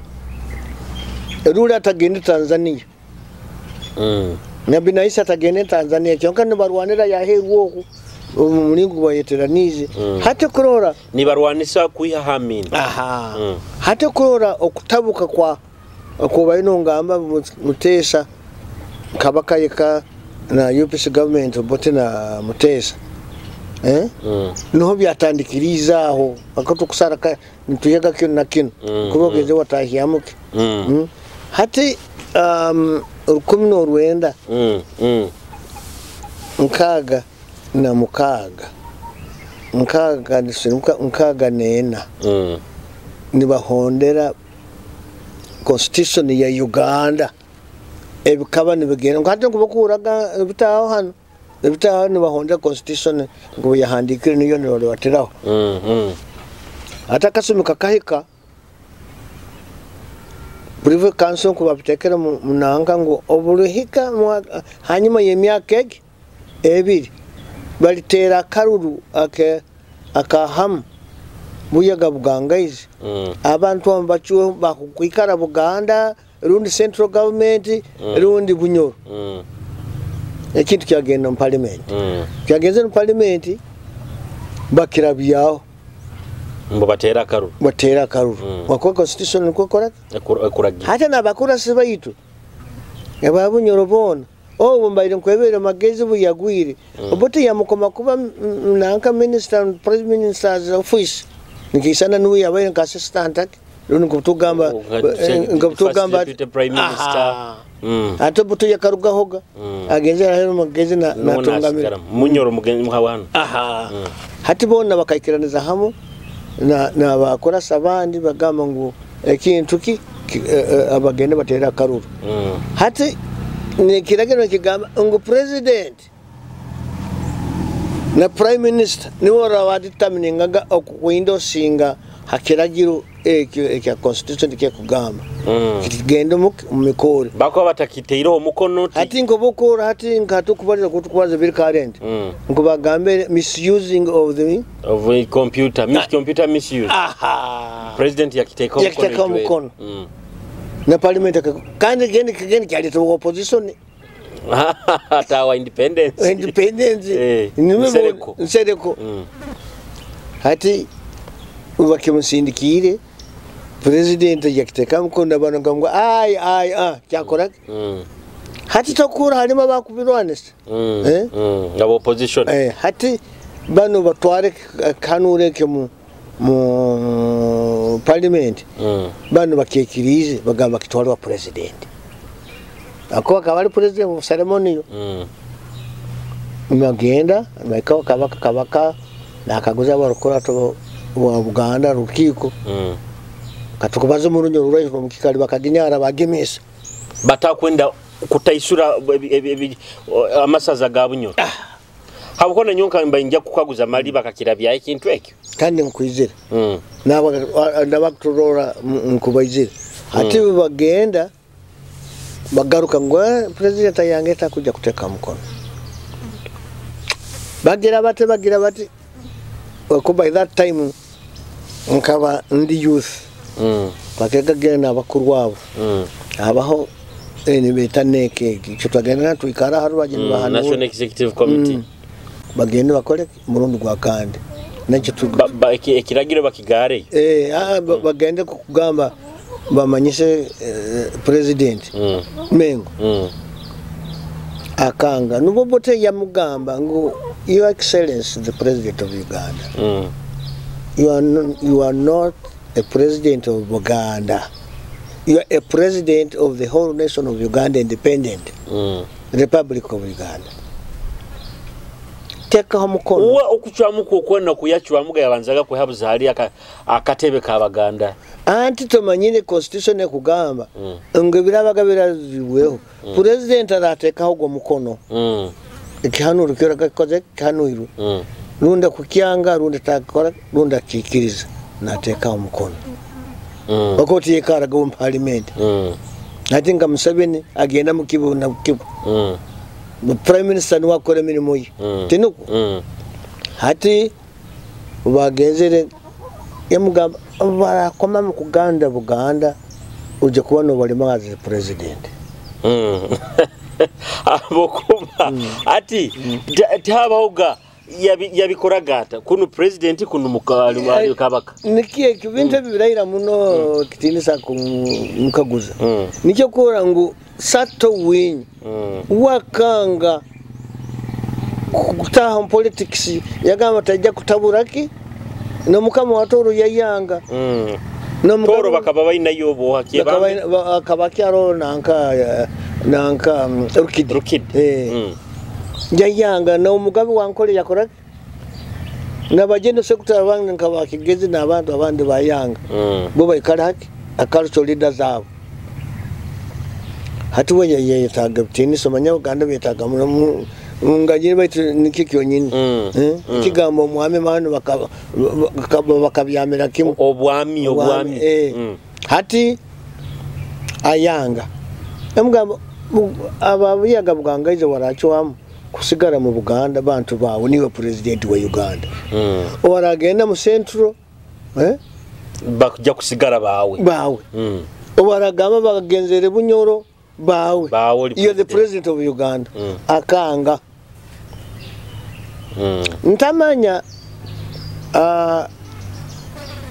Erule atagenda Tanzania. Nabi Naisa atagenda Tanzania kyonka nibarwanira yaheru oku. Omulingo bayeteranize. Hata kurora nibarwanisa kwiha hamini. Aha. Hata kurora okutabuka kwa kuba ngamba Mutesa Kabaka yeka na UPC government Obote na Mutesa. Niho byatandikiriza aho akatukusara nituyega kino na kino. Kubogeze watahiyamuke. Hati 19 66 64 nibahondera constitution ya Uganda Ebikaba nibigenda ngu hati nkubakuraga ebitaho hano, ebitaho nibahondera constitution ngu yahandikire niyo nibabatiraho. Ate akasumi kakahika, Privy Council nkubabitekera munanga ngu oburuhika hanyuma y'emyaka egi 2 balitera akaruru akahamu buyaga bugangaizi. Abantu abo bacuwe bakukwikara Buganda rundi central government rundi Bunyoro. Ekintu kyagenda mu parliament. Kyagenze mu parliament bakirabyaho. Mbo batera akaruru. Batera akaruru. Wakwa constitution niko kora? Ekuragira. Hata n'abakurasi baitu aba Bunyoro bona obu mbaire nkwebere magezi buyagwire. Obote yamukoma kuba nanka minister and prime minister's office. Nikisana nuwe yabaye nka assistant ake. Rundi nkutugamba, nkutugamba Deputy Prime Minister. Ate buto yakarugahoga. Agenze ahero magezi na natungamira. Munyoro mugenzi muhawano. Hati bona bakaikiraniza hamu na bakorasa abandi bagamba ngu ekintu ki abagende batera akaruru. Hati nikiragiro kigamba ngu president na prime minister nibo rabadeterminingaga okuwindosinga hakiragiro ekya constitution kekugamba. Kigenda mu mikoro. Bako batakiteireho omukono hati nkobokora hati nkatukubalira kutukubaza biri current. Nkubagambe misusing of the of a computer, computer misuse. President yakiteka omukono. Yakiteka omukono. Na parliament kandi gende kyaleta opposition. Atawa independence. Independence. Nsereko. Nsereko. Hati bakimusindikire president yakiteka mukono abantu ngamwa ai ai kyakora. Hati tokura harimo abakubirwanisa. Abo opposition. Hati bano batware kanureke mu parliament. Bano bakekirize bagamba kitwalwa president. Ako akabali president mu ceremony. Bagenda baikawa kabaka nakaguza barukora to wa Buganda rukiko. Katukubaza mu runyo rurayo mu kikali bakaginyara bagemesa. Batakwenda kutaisura amasaza ga Bunyoro. Habukona nyonka mba nja kukaguza mali bakakirabya ekintu ekyo. Kandi nkwizira. Nabakutorora nkubaizira. Ati bagenda bagaruka ngo president yange takuja kuteka mukono. Bagira bati ko by that time nkaba ndi youth. Bakegagenda abakuru wabo. Abaho beta neke cyo twagenda twikara haru bagenda bahana National Executive Committee. Bagenda bakore murundi gwa kandi nacyo ekiragiro bakigare. Bagende kugamba bamanyise president Mengo. Akanga nubwo bote yamugamba ngo Your Excellency the President of Uganda. You are not a president of Buganda. You are a president of the whole nation of Uganda, independent Republic of Uganda. Teka omukono. Uwe okuchwamu kwona kuyachwamuga yabanzaga kwehabuza hali akatebe ka Baganda. Anti tomanyire constitution ekugamba ngo birabaga birazibweho. President aratekaho gwo mukono. Ekihanuro kyora gakoze kihanurwe. Runda kukyanga runda takora runda kikiriza natekaho omukono. Bakoti yekaraga mu parliament. Ati nga Museveni agenda mu kibu na kibu. Prime Minister niwe akora emirimo ye. Tinuku. Hati bagenzere yamugamba barakoma mu kuganda Buganda uje kubona balima as president. Abokuba ati tabahoga yabikoraga ata kuno president kuno mukali kabaka. Nikiye kibintu bibirayira muno kitinisa kumukaguza. Nikyo kora ngu Sato Winyi wakanga kutaha mu politics yagamba tajja kutaburaki no mukama wa Toro yayanga. No Toro bakaba bayinayo obuha kebambe bakaba kyaro nanka Rukidi. Yayanga no mugabe wankole yakora nabagenda secretary wange nkaba kigezi n'abantu abandi bayanga bo bayikala haki akalso leaders abo. Hati we yetaaga ebitiinisa, omanya Uganda beetaaga munganyire baitu nikyo kyonyini. Ekigambo omwami banu bakabyamira kimu. Obwami. Hati ayanga emugamba ababuyaga bugangaize warachwamu kusigara mu Buganda bantu bawe niwe president wa Uganda. Waragenda mu Central bakujja kusigara bawe. Waragamba bagenzere Bunyoro bawe. You're the president of Uganda. Akanga. Ntamanya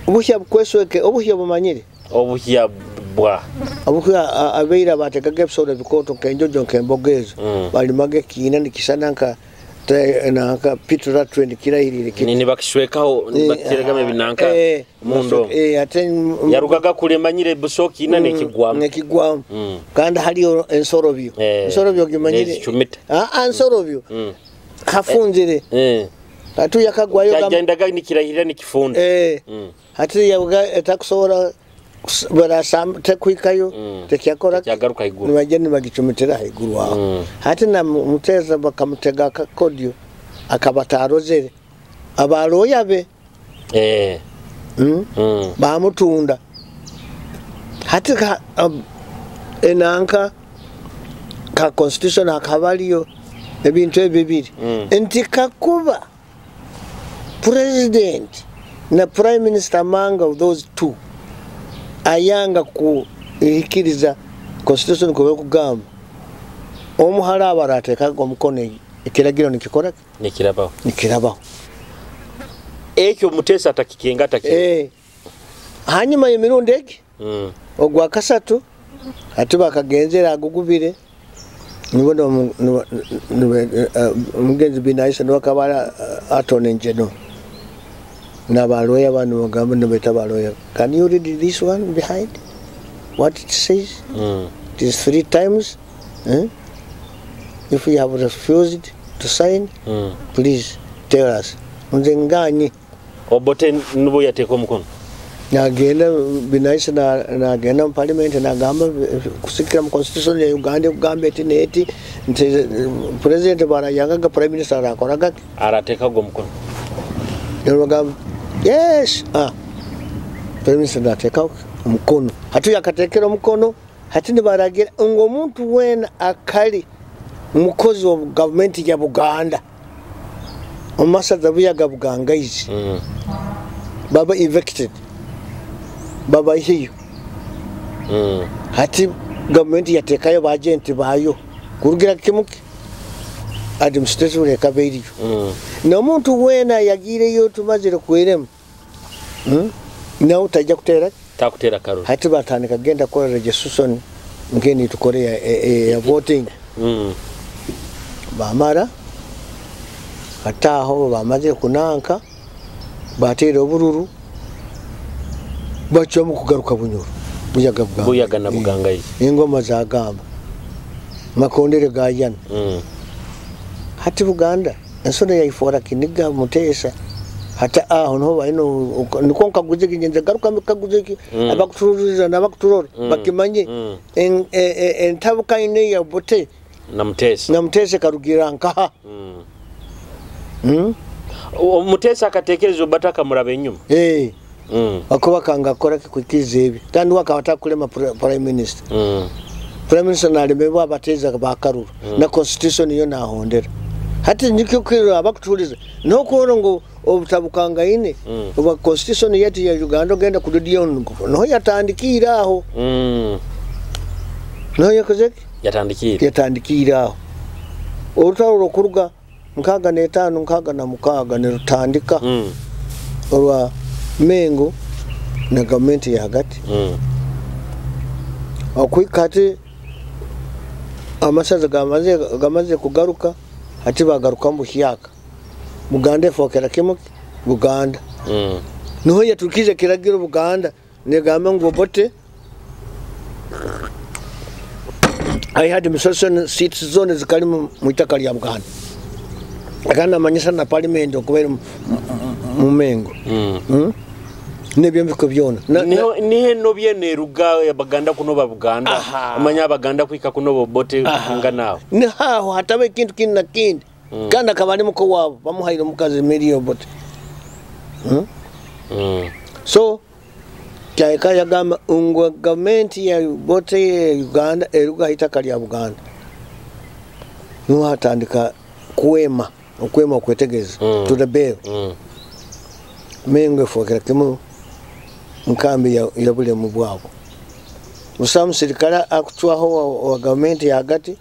obuhya bukwesweke, obuhya bumanyire. Obuhya bwa obuhya abeira batekaga ebisoro bikoto nkenjojo nkemboga ezo. Balimaga ekiina nikisana nka nanka Peter trend kirahirire kiti. Ni bakishwekaho bakiregama ebinanka mundo. Ate yarugaga kulemanyire busoki ina nekigwamu. Nekigwamu. Kandi haliyo ensorobyo. Ensorobyo gimanyire. Ensorobyo. Hafunzire. Atu yakagwayo yagendaga nikirahirira nikifunda. Hati yabuga etakusobola barasam tekuikayo tekyakora kyagaruka iguru. Nibagenda bagicumitira iguru aho. Hati na Mutesa bakamutega akakodio akabatarozere abaloya be bamutunda. Hati ka enanka ka constitution akabaliyo ebintu ebibiri. Nti kakuba president na prime minister among of those two ayanga kuhikiriza constitution kuba kugamba omuhala abarateka omukono ekiragiro nikikora nikirabaho. Nikirabaho. Ekyo Mutesa atakikenga atakikenga. Hanyuma y'emirundi egi ogwa kasatu ati bakagenzera agugubire nibona omugenzi Binaisa niwakabala atone njeno n'abaloya bano bagamba nibeta baloya, can you read this one behind what it says? It is 3 times. If you have refused to sign, please tell us. Nze nganyi Obote nubo yateeka omukono. Nagenda Binaisa nagenda mu parliament nagamba kusikira mu constitution ya Uganda kugamba eti neti nti president barayangaga prime minister arakoraga arateeka go mukono. Nagamba yes, prime minister nateeka omukono. Hati yakateekera omukono hati nibaragira ngo omuntu wena akali umukozi wa government ya Buganda omasaza buyaga bugangaizi baba evicted baba hiyo. Hati government yatekayo ba agent bayo kurugira kimuki administration yakabeiriyo. N'omuntu wena yagireyo tumazire kweremu nawe utajja kutera takutera karuru. Hati batandika genda kola registration ngeni tukore ya voting. Bamara ataho bamaze kunanka batera obururu bacyo mu kugaruka Bunyoro buyaga buganga buyaga na bugangayi ingoma zagamba makondere gayana. Hati Buganda ensona yaifora kiniga Mutesa hata aho no baino niko nkaguze kinyenze garuka mikaguze abakuturuza nabakuturora bakimanye entabuka ine ya Obote na Mutesa na Mutesa karugira nkaha. Mutesa akatekereza obataka murabe enyuma. Akuba kanga akora kwikiza ebi kandi wakabata kulema prime minister. Prime minister nalemebwa abateza bakaruru na constitution yo nahondera. Hati nikyo kwira abakutuliza no ngo obutabukanga ine oba constitution yetu ya Uganda ogenda kududiyo no yatandikira aho. No yakozeki yatandikira aho. Orutaro rokuruga 65 66 nirutandika olwa Mengo na government ya hagati. Okwikati amasaza gamaze kugaruka hati bagaruka mu hyaka Buganda fokera kimu Buganda. Niho yatukize kiragiro Buganda negamba ngo Obote I had administration seats zone zikali mu itaka lya Buganda. Akana manyisa na parliament okubera mu Mengo. N'ebyombeko byona. Nihe nobye neruga Abaganda kunoba Buganda. Amanya Abaganda kwika kunoba Obote nganaho. Nihaho hataba ekintu kindi na kindi. Kandi akaba ari muko wabo bamuhaire omukazi Milly Obote. So kyahika yagamba ngu gavumenti ya Obote ya Uganda eruga itaka lya Buganda. Niho hatandika kwema, okwema okwetegereza to the bell. Mengo efokera kimu nkambi ya bulemu bwabo. Busa musirikale akucwaho wa gavumenti hagati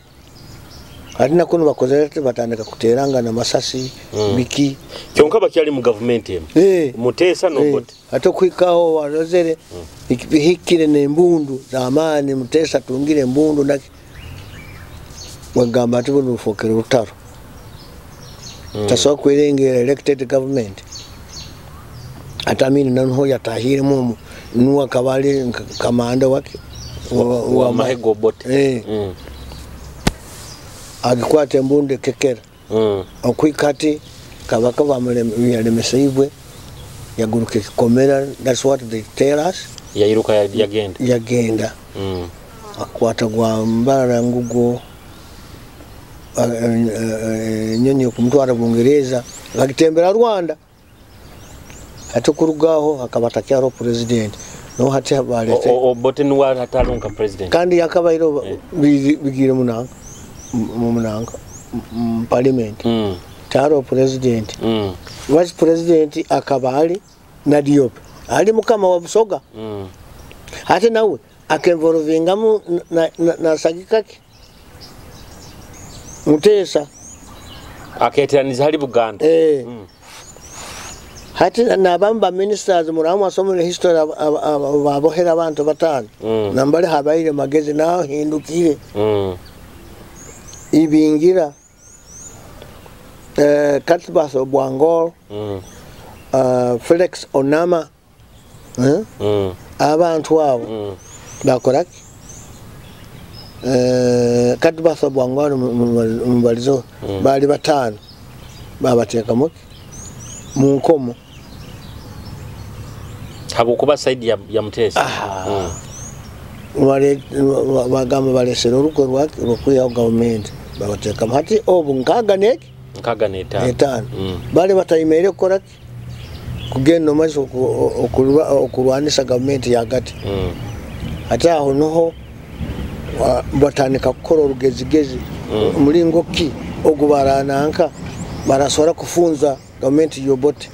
alina kuno bakozere batandika kuteranga na masasi biki. Kyonka bakyali mu gavumenti emu. Mutesa n'Obote. Ate kwikaho warozere bihikire n'embundu z'amaani Mutesa tungire embundu naki. Wagamba ati buno bufokere rutaro. Tasobola kwerengera elected government. Ate Amini nanuho yatahiremu omu nuwe akaba ari kamanda wake wa mahe g'Obote. Agikwata embundu ekekera. Okwika ati kabaka yalemesa yaguruka ekikomera, that's what they tell us. Yairuka yagenda. Yagenda. Akwata gwa Mbarara ngugo enyonyi okumutwara Bungereza bagitembera Rwanda. Ate kurugaho akaba atakyaro president. No hati balete. Obote nuwe atalonka president. Kandi yakabaire bigire munanga mu munanga mu parliament. Taro president. Vice president akaba ali na Diop. Ali mukama wa Busoga. Ate nawe akenvolvingamu na sagikaki. Mutesa aketeraniza hali Buganda. Hati nabamba ministers muramu asomere history babohera abantu batano. Nambale habaire magezi naho hindukire. Ibingira Cuthbert Obwangor, Felix Onama, abantu abo bakoraki. Cuthbert Obwangor mubalizo bali batano babateka muki mu nkomo habwokuba side ya Mutesa. Bagamba balesera orugo rwakwihaho gavumenti babatekamu hati obu nkaaga neki nkaaga n'etaano. Bali batayimeire kukora ki kugenda omu maiso okurwanisa gavumenti hagati. Ate aho niho batandika kukora orugezigezi omuringo ki ogu barananka barasobora kufunza gavumenti y'Obote.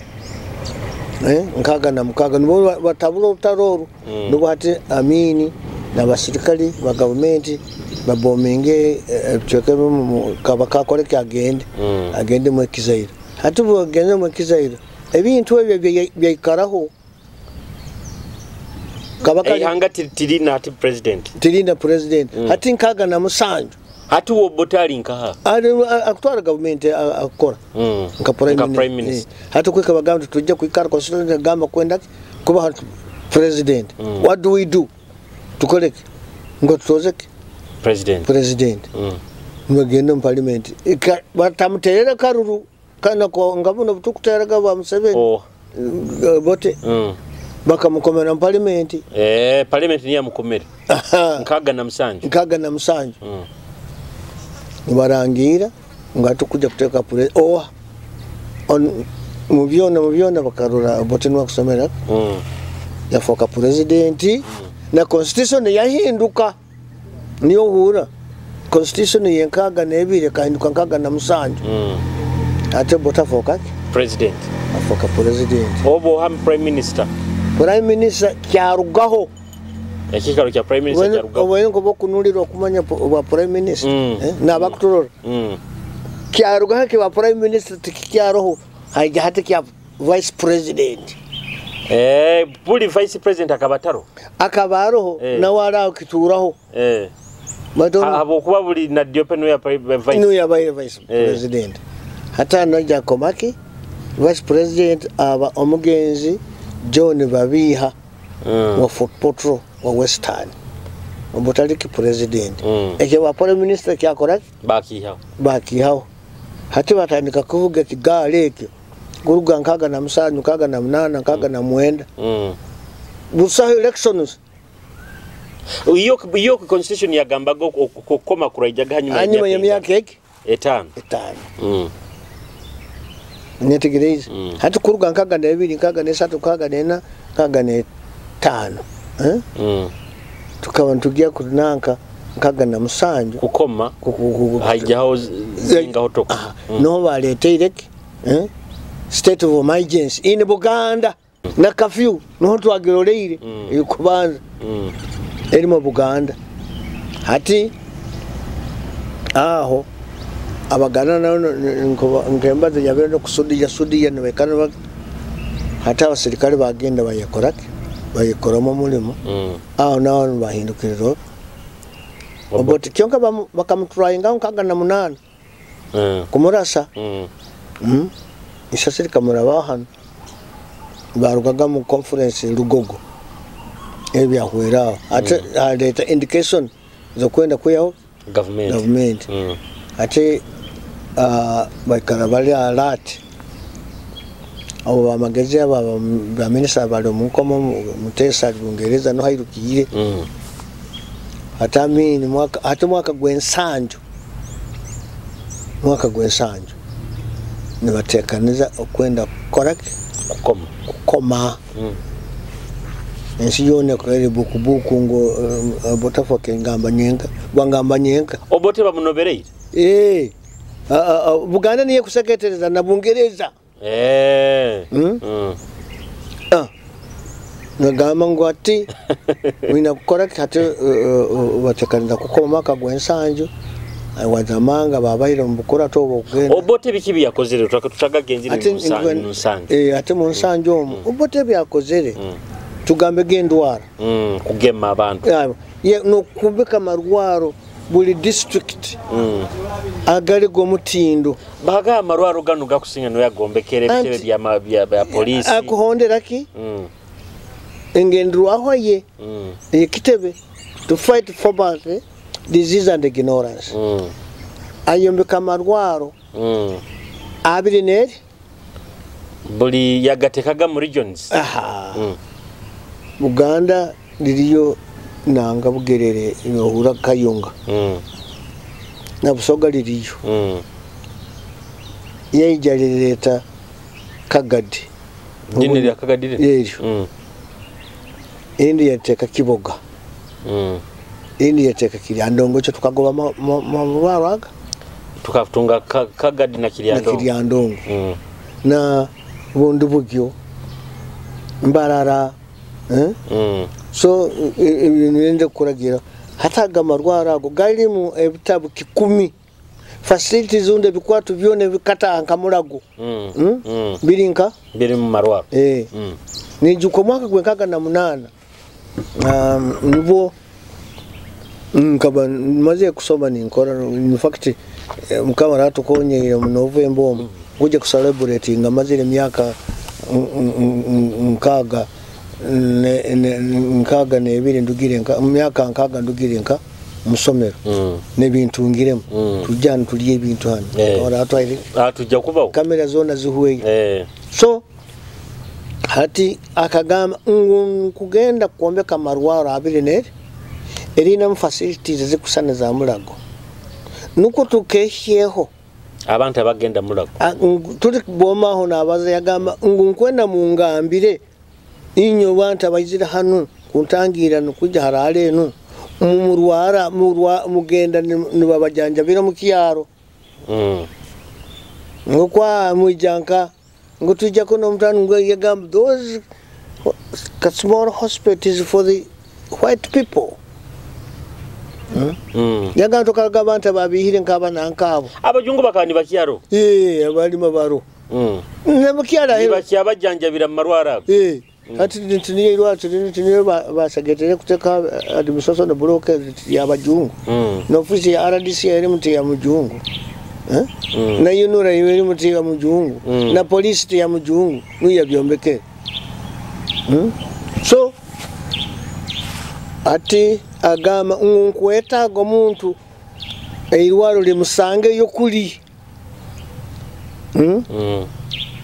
Nkaaga na mukaaga nibo batabura orutaro oru. Nibwo hati Amini n'abasirikale ba gavumenti babominge ebicweka ebimu kabaka akore ki agende. Agende mu Ekizaire. Hati bwagende mu Ekizaire ebintu ebyo byaikaraho. Kabaka ihanga tirina hati president. Tirina president. Hati nkaaga na musanju. Hati Obote ali nkaha? Ali akutwara gavumenti akukora. Nka prime minister. Hati kwika bagamba tujja kwikara constitution gamba kwenda kuba president. What do we do? Tukoleke. Ngo tutozeke. President. President. Nibagenda mu parliament. Batamuterera karuru kana ko ngabuno butukuteraga ba Museveni. Bote. Bakamukomera mu parliament. Parliament niya mukomere. Nkaaga na musanju. Nkaaga na musanju. Nibarangira nga tukuja kuteka mu byona bakarora Obote niwe akusomera. Yafoka president na constitution yahinduka. Niyo hura constitution yenkaaga n'ebiri ekahinduka nkaaga na musanju. Ate Obote afoka ki? President. Afoka president. Obo ham prime minister. Prime minister kyarugaho. Ekikaro kya prime minister kyarugaho. Obwo nko bokunulira okumanya obwa prime minister. Nabakuturora. Kyarugaho kiba prime minister tikikyaroho. Haija hati kya vice president. Buli vice president akabataro. Akabaroho nawe araho kituraho. Habwokuba buli na Diop niwe vice. Niwe yabaire vice president. Hata naija komaki vice president aba omugenzi John Babiha wa Fort Portal wa Western. Obutaliki president. Ekyo wa prime minister kyakora bakihaho. Bakihaho. Hati batandika kuvuga kigaali ekyo. Kuruga nkaaga na musanju, nkaaga na munaana, nkaaga na mwenda. Busaho elections. Iyo constitution yagambaga okukoma kuraijaga hanyuma ya myaka eki 5. 5. Nyetegereze. Hati kuruga 62, 63, 64, 65. Tukaba tugiya kunanka 67 kukoma haijaho zingaho toka. No baleteire state of emergency in Buganda na curfew no twagiroleire kubanza eri mu Buganda. Hati aho abagana nkembaze yabere kusudiya sudiya nibekana hata abasirikale bagenda bayekorake bayekoramo mulimo. Aho naho bahindukiriro Obote kyonka bakamutryinga 68 kumurasa. Isasiri kamuraba hano barugaga mu conference Lugogo ebyahwera ate aleta indication zo kwenda kuyaho government. Ate baikara bali alert abo bamagezi aba ba minister bali omunkomo Mutesa Bungereza no hairukire. Atamini mwaka ate mwaka gwensanju nibatekaniza okwenda korake kukoma. Ensi yone kweri bukubuku ngo botafoke ngamba nyenka bwangamba nyenka Obote bamunobereire. Buganda niye kuseketereza na Bungereza. Nagamba ngo ati wina kukora ati batekaniza kukoma mwaka gwensanju wazamanga babaire mu bukora tobo kugenda. Obote biki byakozere tutagagenzire mu nsanju. Ate mu nsanju omu Obote byakozere tugambe gendwara kugema abantu ye no kubika marwaro buli district agali gomutindo baga amarwaro gano gakusinga no yagombekere bitebe bya police akuhondera ki engendrwaho ye ekitebe to fight for poverty, disease and ignorance. Ayombeka amarwaro 24 buli yagatekaga mu regions. Uganda liriyo nanga Bugerere yohura Kayunga na Busoga liriyo yeija lireta Kagadi dini lya Kagadi liryo indi yateka Kiboga indi yateka Kiryandongo cyo tukagoba murwaro aga tukatunga Kagadi na Kiryandongo na bundi bugyo Mbarara. So nende kuragira hataga amarwaro ago galimu ebitabu 10 facilities unde bikwatu byone bikata nkamulago birinka biri mu marwaro. Nijuko mwaka gwe 68 nibo nkaba maze kusoma ninkora. In fact mukama ratukonye mu November omu kujja ku celebrate nga mazire myaka 62 ndugire nka myaka 62 ndugire nka musomero nebintu ngiremo tujana tuliye ebintu hano ora atwaire tujja kubaho kamera zona zihuye. So hati akagamba kugenda kuombeka marwaro 24 erina mu facilities zikusana za Mulago nuko tukehyeho abantu abagenda Mulago tuli bomaho nabaza yagamba nkwenda mungambire inyo bantu abayizira hano kuntangira nukuja harale enu mumurwara mugenda nibabajanjabira mu kyaro ngokwa mujanka ngo tujja kuno mutano ngo yagamba those small hospitals for the white people. Yagamba tukalaga abantu ababihire nkabana nkabo abajungu bakani bakyaro abali mabaro ne mukyara bajanjabira mu marwara ati ntiniye irwatsi ntiniye basagetere kuteka administration na block ya bajungu na ofisi ya RDC eri muti ya mujungu na yunura eri muti ya mujungu na polisi ya mujungu nuya byombeke. So ati agamba nkwetaaga omuntu eirwaro limusange yokuli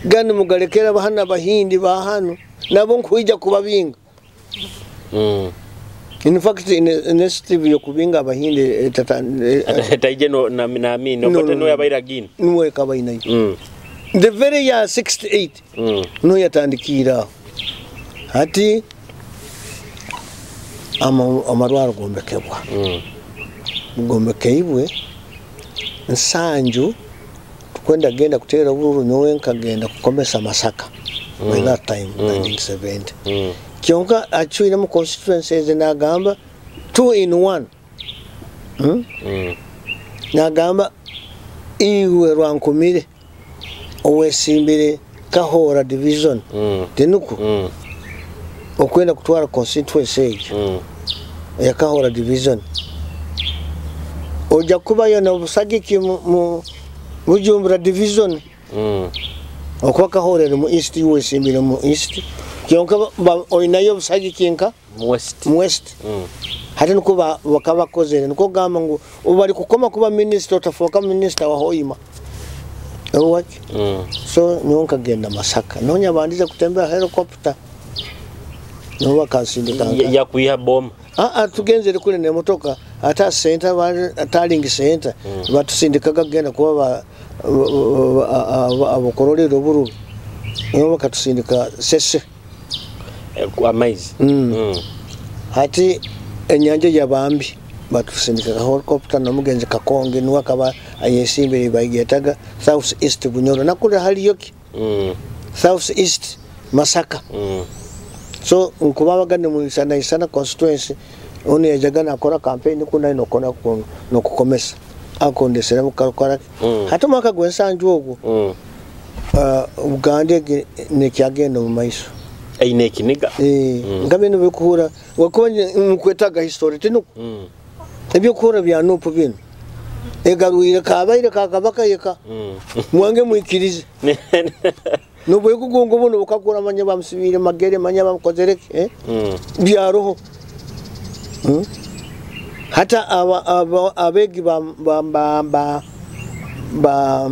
gani mugalekera bahana bahindi bahano nabo nkuija kubabinga. In fact, initiative yokubinga Abahindi taije no na Amin obote no yabaira gini nuwe kabainayo. The very year 68 no yatandikira hati amarwaro gombekebwa. Gombekeibwe Nsanju tukwenda genda kutera obululu nyowe nkagenda kukomesa Masaka by that time 1970. Kyonka achwire mu constituencies nagamba 2 in 1. Nagamba iwe Rwankumire owesimbire Kahora division tenuku okwenda kutwara constituency ejo ya Kahora division oja kubayo na busagiki mu Bujumbura division okwa Kahora mu east wesimbire mu east kyonka oinayo busagiki nka mu west mu west. Hati nuko bakabakozere nuko gamba ngu ubali kukoma kuba minister otafoka minister wa Hoima. Owaki. So nyonka genda Masaka. Nonya bandize kutembea helicopter. No bakasindika. Ya kuiha bomb. Tugenzere kule ne motoka ata center ataling center batusindikaga genda kuba abakorolero buru. No bakatusindika sese. Amaizi. Hati enyanja yabambi batusindika helicopter na mugenzi Kakonge nuwa kaba ayesimbere bayigetaga South East Bunyoro nakule haliyoki South East Masaka. So nkubabaga ne mulisana isana constituency ono yajaga nakora campaign kuna inokona no kukomesa akondesera mukakora. Hati mwaka gwensanju ogwo Uganda nekyagenda mu maiso aine kiniga ngabe no bikuhura wakuba nkwetaga history tinu ebyokuhura bya nupu bino egarwire kabaire kakabaka yeka mwange mwikirize nubwo kugungo buno bukakura manya bamusibire magere manya bamukozereke byaroho. Hata abegi ba ba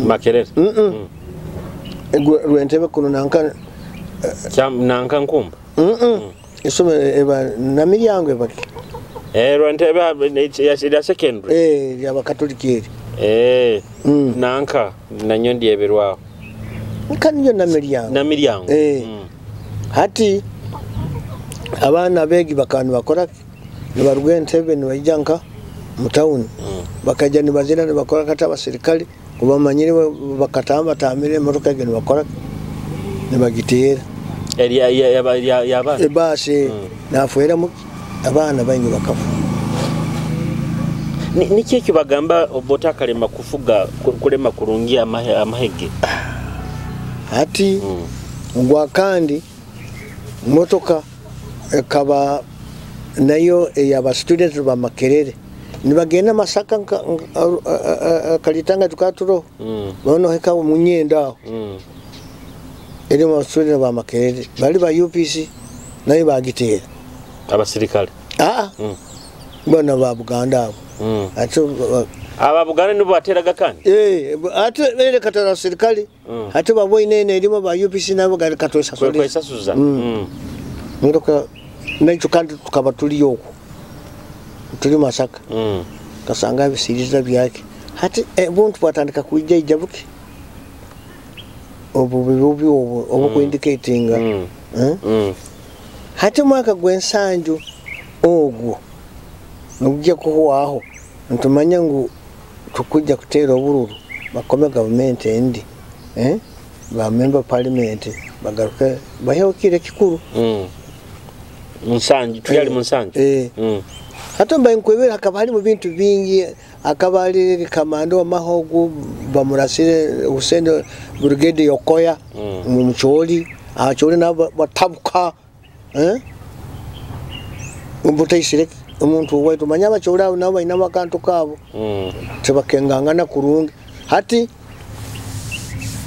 Makerere Rwentebe kuno nanka nanka nkumba isome eba na miryango ebaki Rwentebe ya secondary ya bakatoliki eri nanka nanyo ndyeberwaho nkaniyo na miryango na miryango Hati abana abegi bakanu bakora nibaruga Entebbe nibaija nka mu town bakaja nibazina nibakora kata abasirikali kubamanyire bakatamba tamire emotoka ege nibakora nibagitera ya ebasi nafuera mu abana baingi bakafa. Niki ekyo bagamba obota kalema kufuga kulema kurungi amahege hati ngwa kandi motoka ekaba nayo eyaba students ba Makerere nibagenda Masaka kalitanga tukaturo bono heka munyenda aho eri mu students ba Makerere bali ba UPC nayo bagitera abasirikale bana ba Buganda abo ate aba Buganda nibo bateraga kandi ate bere katara serikali ate baboine ene erimo ba UPC nabo gali katosha kwesasuza motoka nacho kandi tukaba tuli okwo tuli Masaka kasanga ebisiriza byake hati buntu bwatandika kujja ijabuki obu bibubi obu obukuindicatinga hati mwaka gwensanju ogwo nokujja kuhwaho ntumanya ngu tukujja kutera obululu bakome government endi ba member parliament bagaruke bahewokire kikuru Nsanju tuyali mu Nsanju hata mbaye nkwebera hakaba hari mu bintu bingi akaba ari kamando wa Mahogo bamurasire Hussein brigade yokoya mu mucholi acholi nabo batabuka umbutaisire omuntu waitu manya abacholi abo nabo baina akantu kabo tebakengangana kurungi hati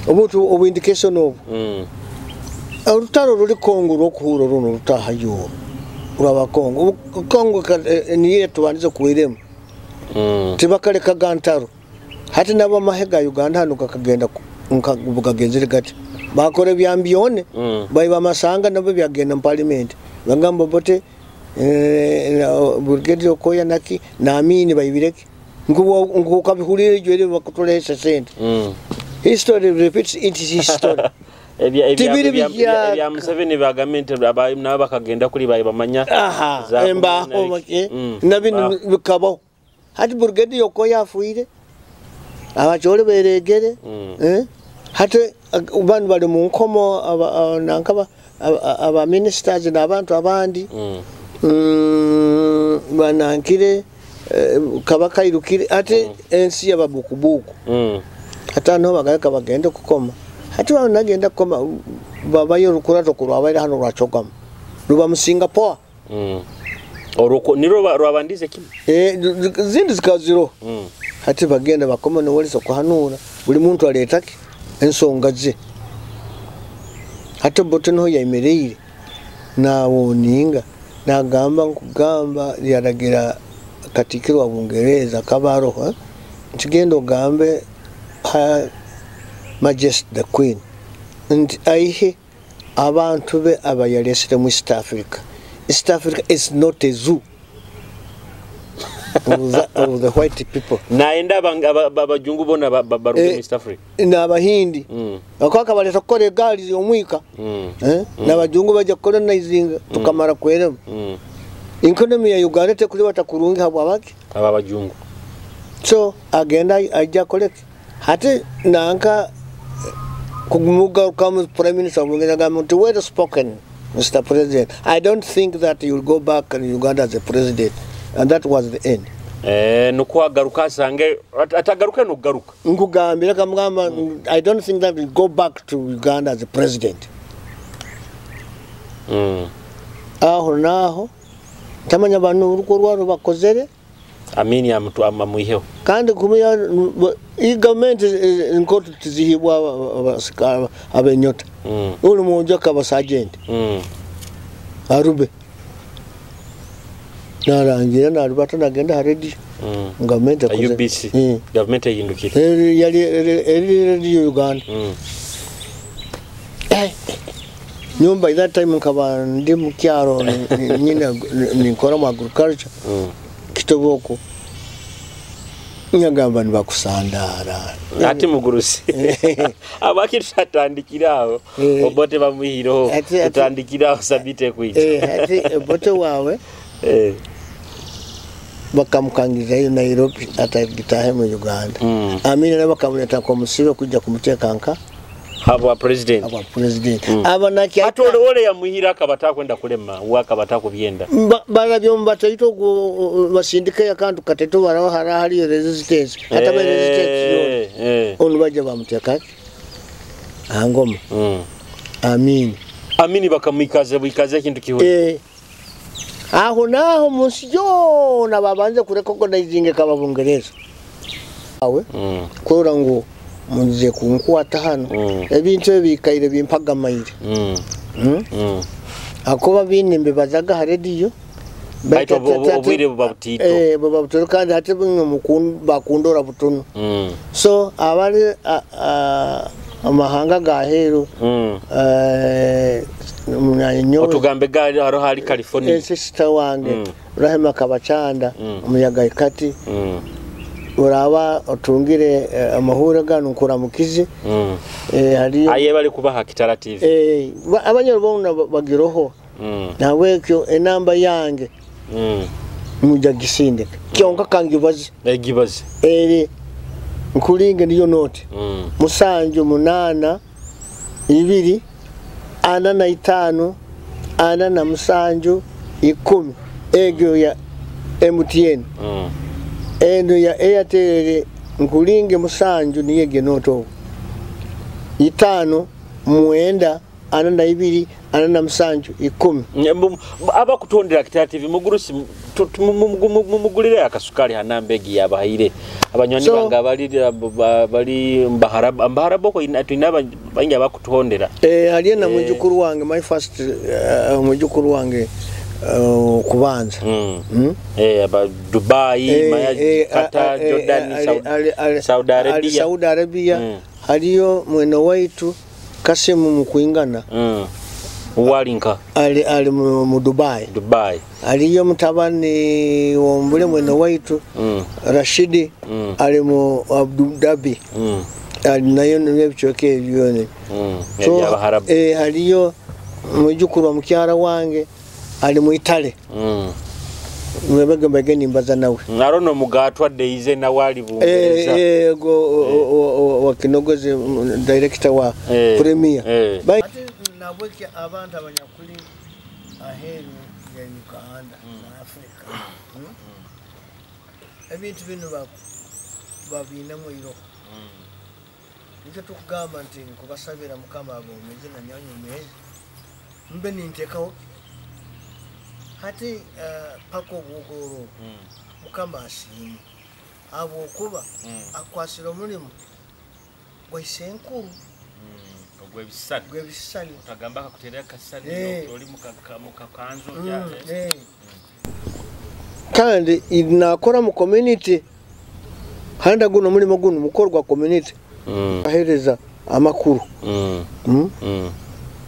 omuntu obu indication obu Olutalo ruli Kongo rwokuhura runo rutahayo uraba Kongo Kongo niye tubandize kuiremu tibakaleka gantaro hati nabo amahega Uganda hano kakagenda nkagenzere gati bakora byambione bayiba masanga nabo byagenda mu parliament Bagamba Obote, Brigadier Okoya naki naamini baibireke nkukabihulira ejyo eri bakutulesa sente. History repeats its history. Tibiri bijya Ebya Museveni bagambe nti nabo bakagenda kuri bayi bamanya embaho make nabino bikabaho. Hati Brigadier Okoya afuire, abachole beregere, hati bantu bali mu nkomo, nankaba aba ministers n'abantu abandi, banankire, Kabaka irukire ate ensi yababukubuku. Hata no bagareka bagende kukoma. Hati banagenda kukoma babayo rukurato kurwabaire hano rwachogam ruba mu Singapore. Oruko niro rwabandize kimwe. Zindi zikaziro. Hati bagenda bakoma no waliso kuhanura buli muntu aletake ensonga ze. Hati Obote no yayimereire nawoninga nagamba nkugamba yaragira Katikiro wa Bungereza kabaroho ntigenda ogambe Her Majesty the Queen nti aihe abantu be abayalesire mu East Africa. East Africa is not a zoo of the white people. Naenda abajungu bona baruge mu East Africa. N'abahindi. Akwaka baleta kukora egaali omwika. N'abajungu bajja colonizinga tukamara kweremu. Economy ya Uganda tekulibata kurungi habwa baki aba bajungu. So agenda ajja koleke. Hati nanka kugumuga kama Prime Minister wa Bungereza gamba nti well spoken Mr. President. I don't think that you'll go back in Uganda as a president. And that was the end. Nuko agaruka asange atagaruka no garuka. Nkugambira kamugamba I don't think that we'll go back to Uganda as a president. Aho naho tamanya bantu uruko rwaro bakozere Amini amuiheho. Kandi kumya i government nkoto tizihibwa abenyota. Uli munjo kaba sergeant. Arube. Narangira narubata nagenda haredi. Government akoze. UBC. Government yindukira. Yali eri Uganda. Nyumba that time nkaba ndi mu kyaro nyina nikora mu agriculture. Kitoboko. Nyagamba nibakusandara. Ati mugurusi. Abaki tutandikiraho. Obote bamuhiroho. Tutandikiraho sabite kuita. Ati Obote wawe. Bakamukangizayo Nairobi atagitahe mu Uganda. Amina nabo bakamuleta kwa musibe kujja kumuteka nka habwa president. Habwa president. Abanaki ate ole yamuhira akabata kwenda kulema wakabata kubyenda. Barabyo mbataito basindika yakantu kateto baraho hali resistance. Hata ba resistance yo. Onu baje bamuteka. Angoma. Amini. Amini bakamwikaze bwikaze kintu kiwe. Aho naho munsi yona babanze kurecognizinga kaba Bungereza. Awe kurora ngo munze kunkwata hano ebintu ebikaire bimpagamaire. Akoba binembe bazaga ha radio baito obwire bubabutito. Bubabutito kandi hati bakundora butono. So abali amahanga gaheru otugambe gari haro hali California. Sister wange Rahima Kabachanda umuyaga ikati uraba otungire amahura gano nkuramukize. Hali aye bali kubaha Kitara TV. Abanyoro bona bagiroho. Nawekyo enamba yange muja gisindika kyonka kangibaze egibaze eri nkulinge niyo note 7 8 2 45 47 10 egyo ya MTN. Endo ya Airtel nkulinge 7 niyege noto 5 9 42 47 10. Aba kutondera Kitara TV mugurusi mumugulire akasukali hanambegi yabahaire abanywani so, banga bali mbaharaboko inaba bangi abakutondera. Haliye na mujukuru wange my first mujukuru wange kubanza. Aba Dubai, Maya, Qatar, Jordan, Saudi Arabia. Saudi Arabia. Haliyo mwene waitu Kasimu Mukuingana. Wali nka ali mu Dubai. Dubai. Aliyo mutabani wombule mwene waitu Rashidi ali mu Abu Dhabi. Ali nayo n'ebicoke ebyone. So, haliyo mujukuru wa mukyara wange ali mu Italy. Mwebagamba geni mbaza nawe. Narono mugatwa deize na wali Bungereza. Go wa Kinogozi director wa Premier. Ati nabweke abantu abanyakuli aheru ya Uganda na Africa. Ebintu bino babinemu iro. Nikyo tukugamba nti nkubasabira Mukama abomeze na nyanyomeze. Mbe nintekaho hati pako bugoro Mukama asiimwe habwokuba akwasira omulimu gwaisenkuru ogw'ebisisani otagamba akakuterera akasisani oli mukakanzu kandi nakora mu community handa guno omulimu guno mukorwa community ahereza amakuru.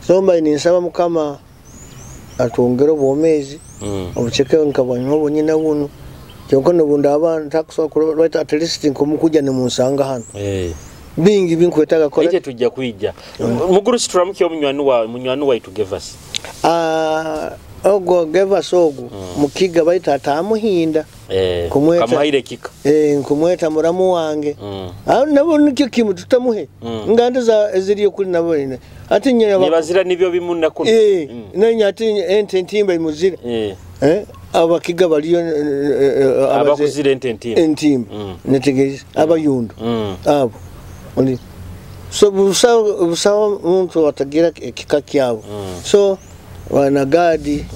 So mba ninsaba Mukama atwongere obwomezi obuceke nkabanywa obonyina buno kyonka nobundi abantu takusobola right at least nkomukuja ne munsanga hano bingi binkwetaga kola ije tujja kwijja muguru situramuki omunywani waitu Gevas. Ogwo Gevas ogwo mukiga baita atamuhinda kumweta kamuhaire kika nkumweta muramu wange nabo nikyo kimu tutamuhe nganda za eziriyo kuli nabo ine ati nyina nibazira nibyo bimuna kuno nenya ati ente ntimba imuzira abakiga baliyo abakuzira ente ntimba netegeza abayundo abo oli so busawo muntu atagira kika kyabo. So wanagadi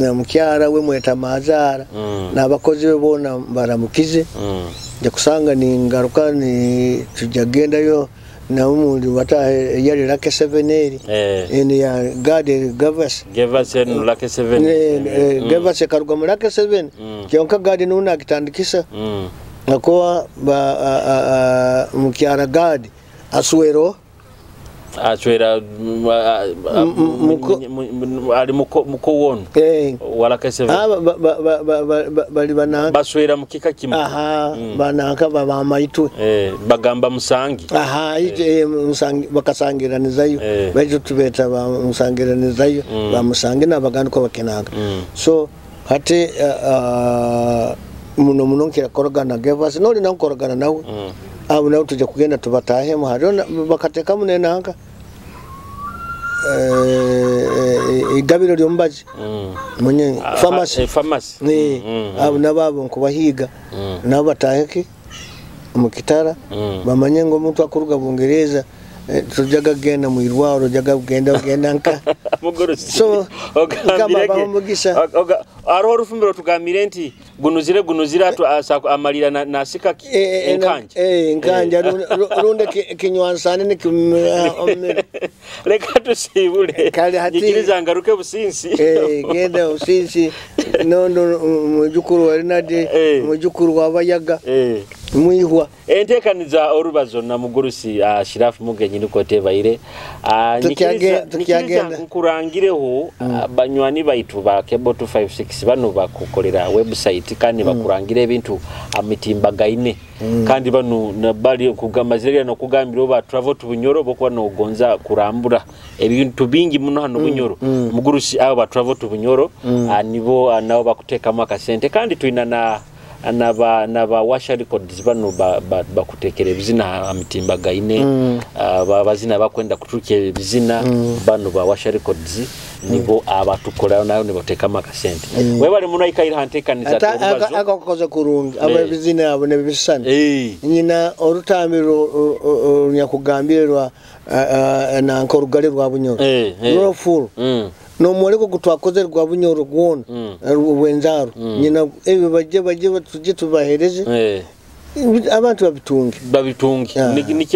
na mukyara we mweta mazara n'abakozi be bona baramukize nja kusanga ni ngaruka ni tujagendayo na umundi bata yali Lucky 7 eri eni ya gadi Gevas enu Lucky 7 Gevas karuga mu Lucky 7 kyonka gadi nuna akitandikisa nakowa mukyara gadi aswero achwera ali muko wono wala kese bali bananka baswera mukika kimu bananka baba maitwe bagamba musangi musangi bakasangiranizayo baitu tubeta ba musangiranizayo ba musangi nabaganduko bakenanga. So hati muno muno nkira korogana Gevas noli nankorogana nawe abo nabo tujja kugenda tubatahemu hariho bakatekamu nenanka igabiro ly'omubazi munye pharmacy abo nabo nkubahiga nabo bataheke mu kitara bamanye ngo omuntu akuruga Bungereza tujaga genda mu irwaro jaga genda nka mugurusi. So ogambire mugisa aroho orufumbiro tugambire nti gunuzire amalira nasika enkanja enkanja runde kinywansane ne leka tusibule nyikiriza ngaruke businsi genda businsi nondo mujukuru wa Rinade mujukuru wa Bayaga mwihwa entekaniza orubazo na mugurusi Shirafu Mugenyi niko tebaire nyikiriza nkurangireho banywani baitu ba Cable 256 bano bakukolera website kandi bakurangira ebintu amitimbagaine kandi bano nabali kugambazirira no kugambira oba travel to Bunyoro bokuba no gonza kurambura ebintu bingi muno hano Bunyoro mugurusi abo ba travel to Bunyoro nibo nabo bakutekamu akasente kandi tuina na naba Washa Records bano bakutekera ebizina amitimbagaine bazina bakwenda kuturuka ebizina bano ba Washa Records nibo abatukola nayo nibatekama akasente webale muno ikaira hantekaniza orubazo akakoze kurungi abo ebizina abo nebisana nyina orutambiro runyakugambirwa na nkorugale rwa Bunyoro rofuru no mworeko gutwakoze rwa Bunyoro gwona rwenzaro nyina ebyo baje tuje tubahereze abantu babitunge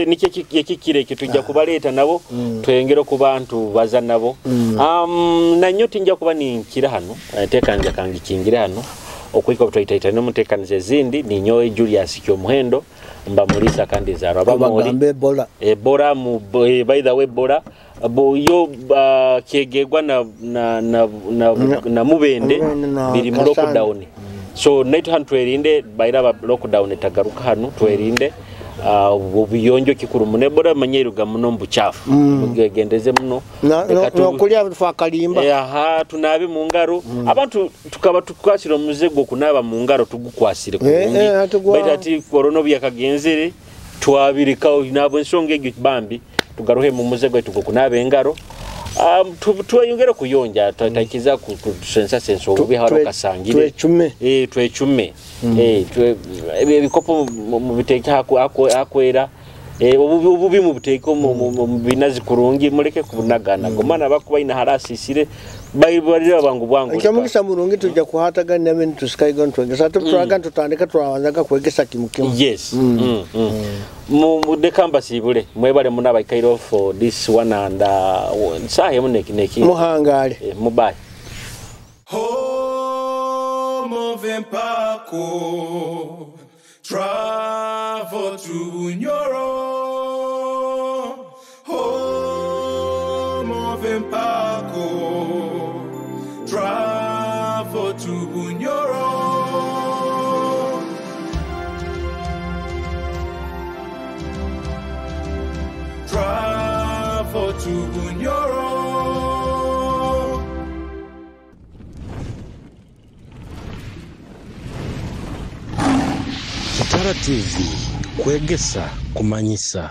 nike yekikireke tujja kubaleta nabo twengero ku bantu baza nabo nanyo tinja kuba ninkira hano tekanja kangikingira hano okwika butwaitaita no mutekanize ezindi ninyowe Julius Kyomuhendo mba mulisa kandi zaro abamori bagambe Ebola Ebola mu by the way Ebola Bo yo kyegegwa na Mubende Mubende na biri mu Kasanda. lockdown. So naitwe hanu twerinde, bairaba lockdown etagaruka hanu, twerinde. Obuyonjo kikuru muno, ebola manyeiruga muno mu bucaafu, mugegendeze muno. Reka Nokulya twakalimba. Aha, tunabe mu ngaro. Abantu tukaba tukwasire omuze gw'okunaaba mu ngaro, tugukwasire kurungi. Baitu ati korona obu yakagenzere twabirikaho nabwo ensonga egyo. Bambi tugaruhe mu muze gwaitu gw'okunaaba engaro. Tweyongere kuyonja, tutakiza kusensasensa obubi haro kasangire. Twecume. Twecume. Ebikopo mubiteeke hakwera. Obubi mubiteeke mu binazi kurungi, muleke kubunaganaga. Omwana bakuba ina harasisire barira bwangu bwangu. Ekyomugisa murungi tujja kuhatagana nabyo nitusikaiga nitwegesa ate turaga nitutandika turabanzaga kwegesa kimu kimu. Yes. Mudeka mbasibule, mwebale muno abaikaire for this one and saha emu neki. Muhangale. Mubayi. Home of Empako, travel to Bunyoro. Home of Empako, travel to Bunyoro. Travel to Bunyoro. Kitara TV, kwegesa, kumanyisa.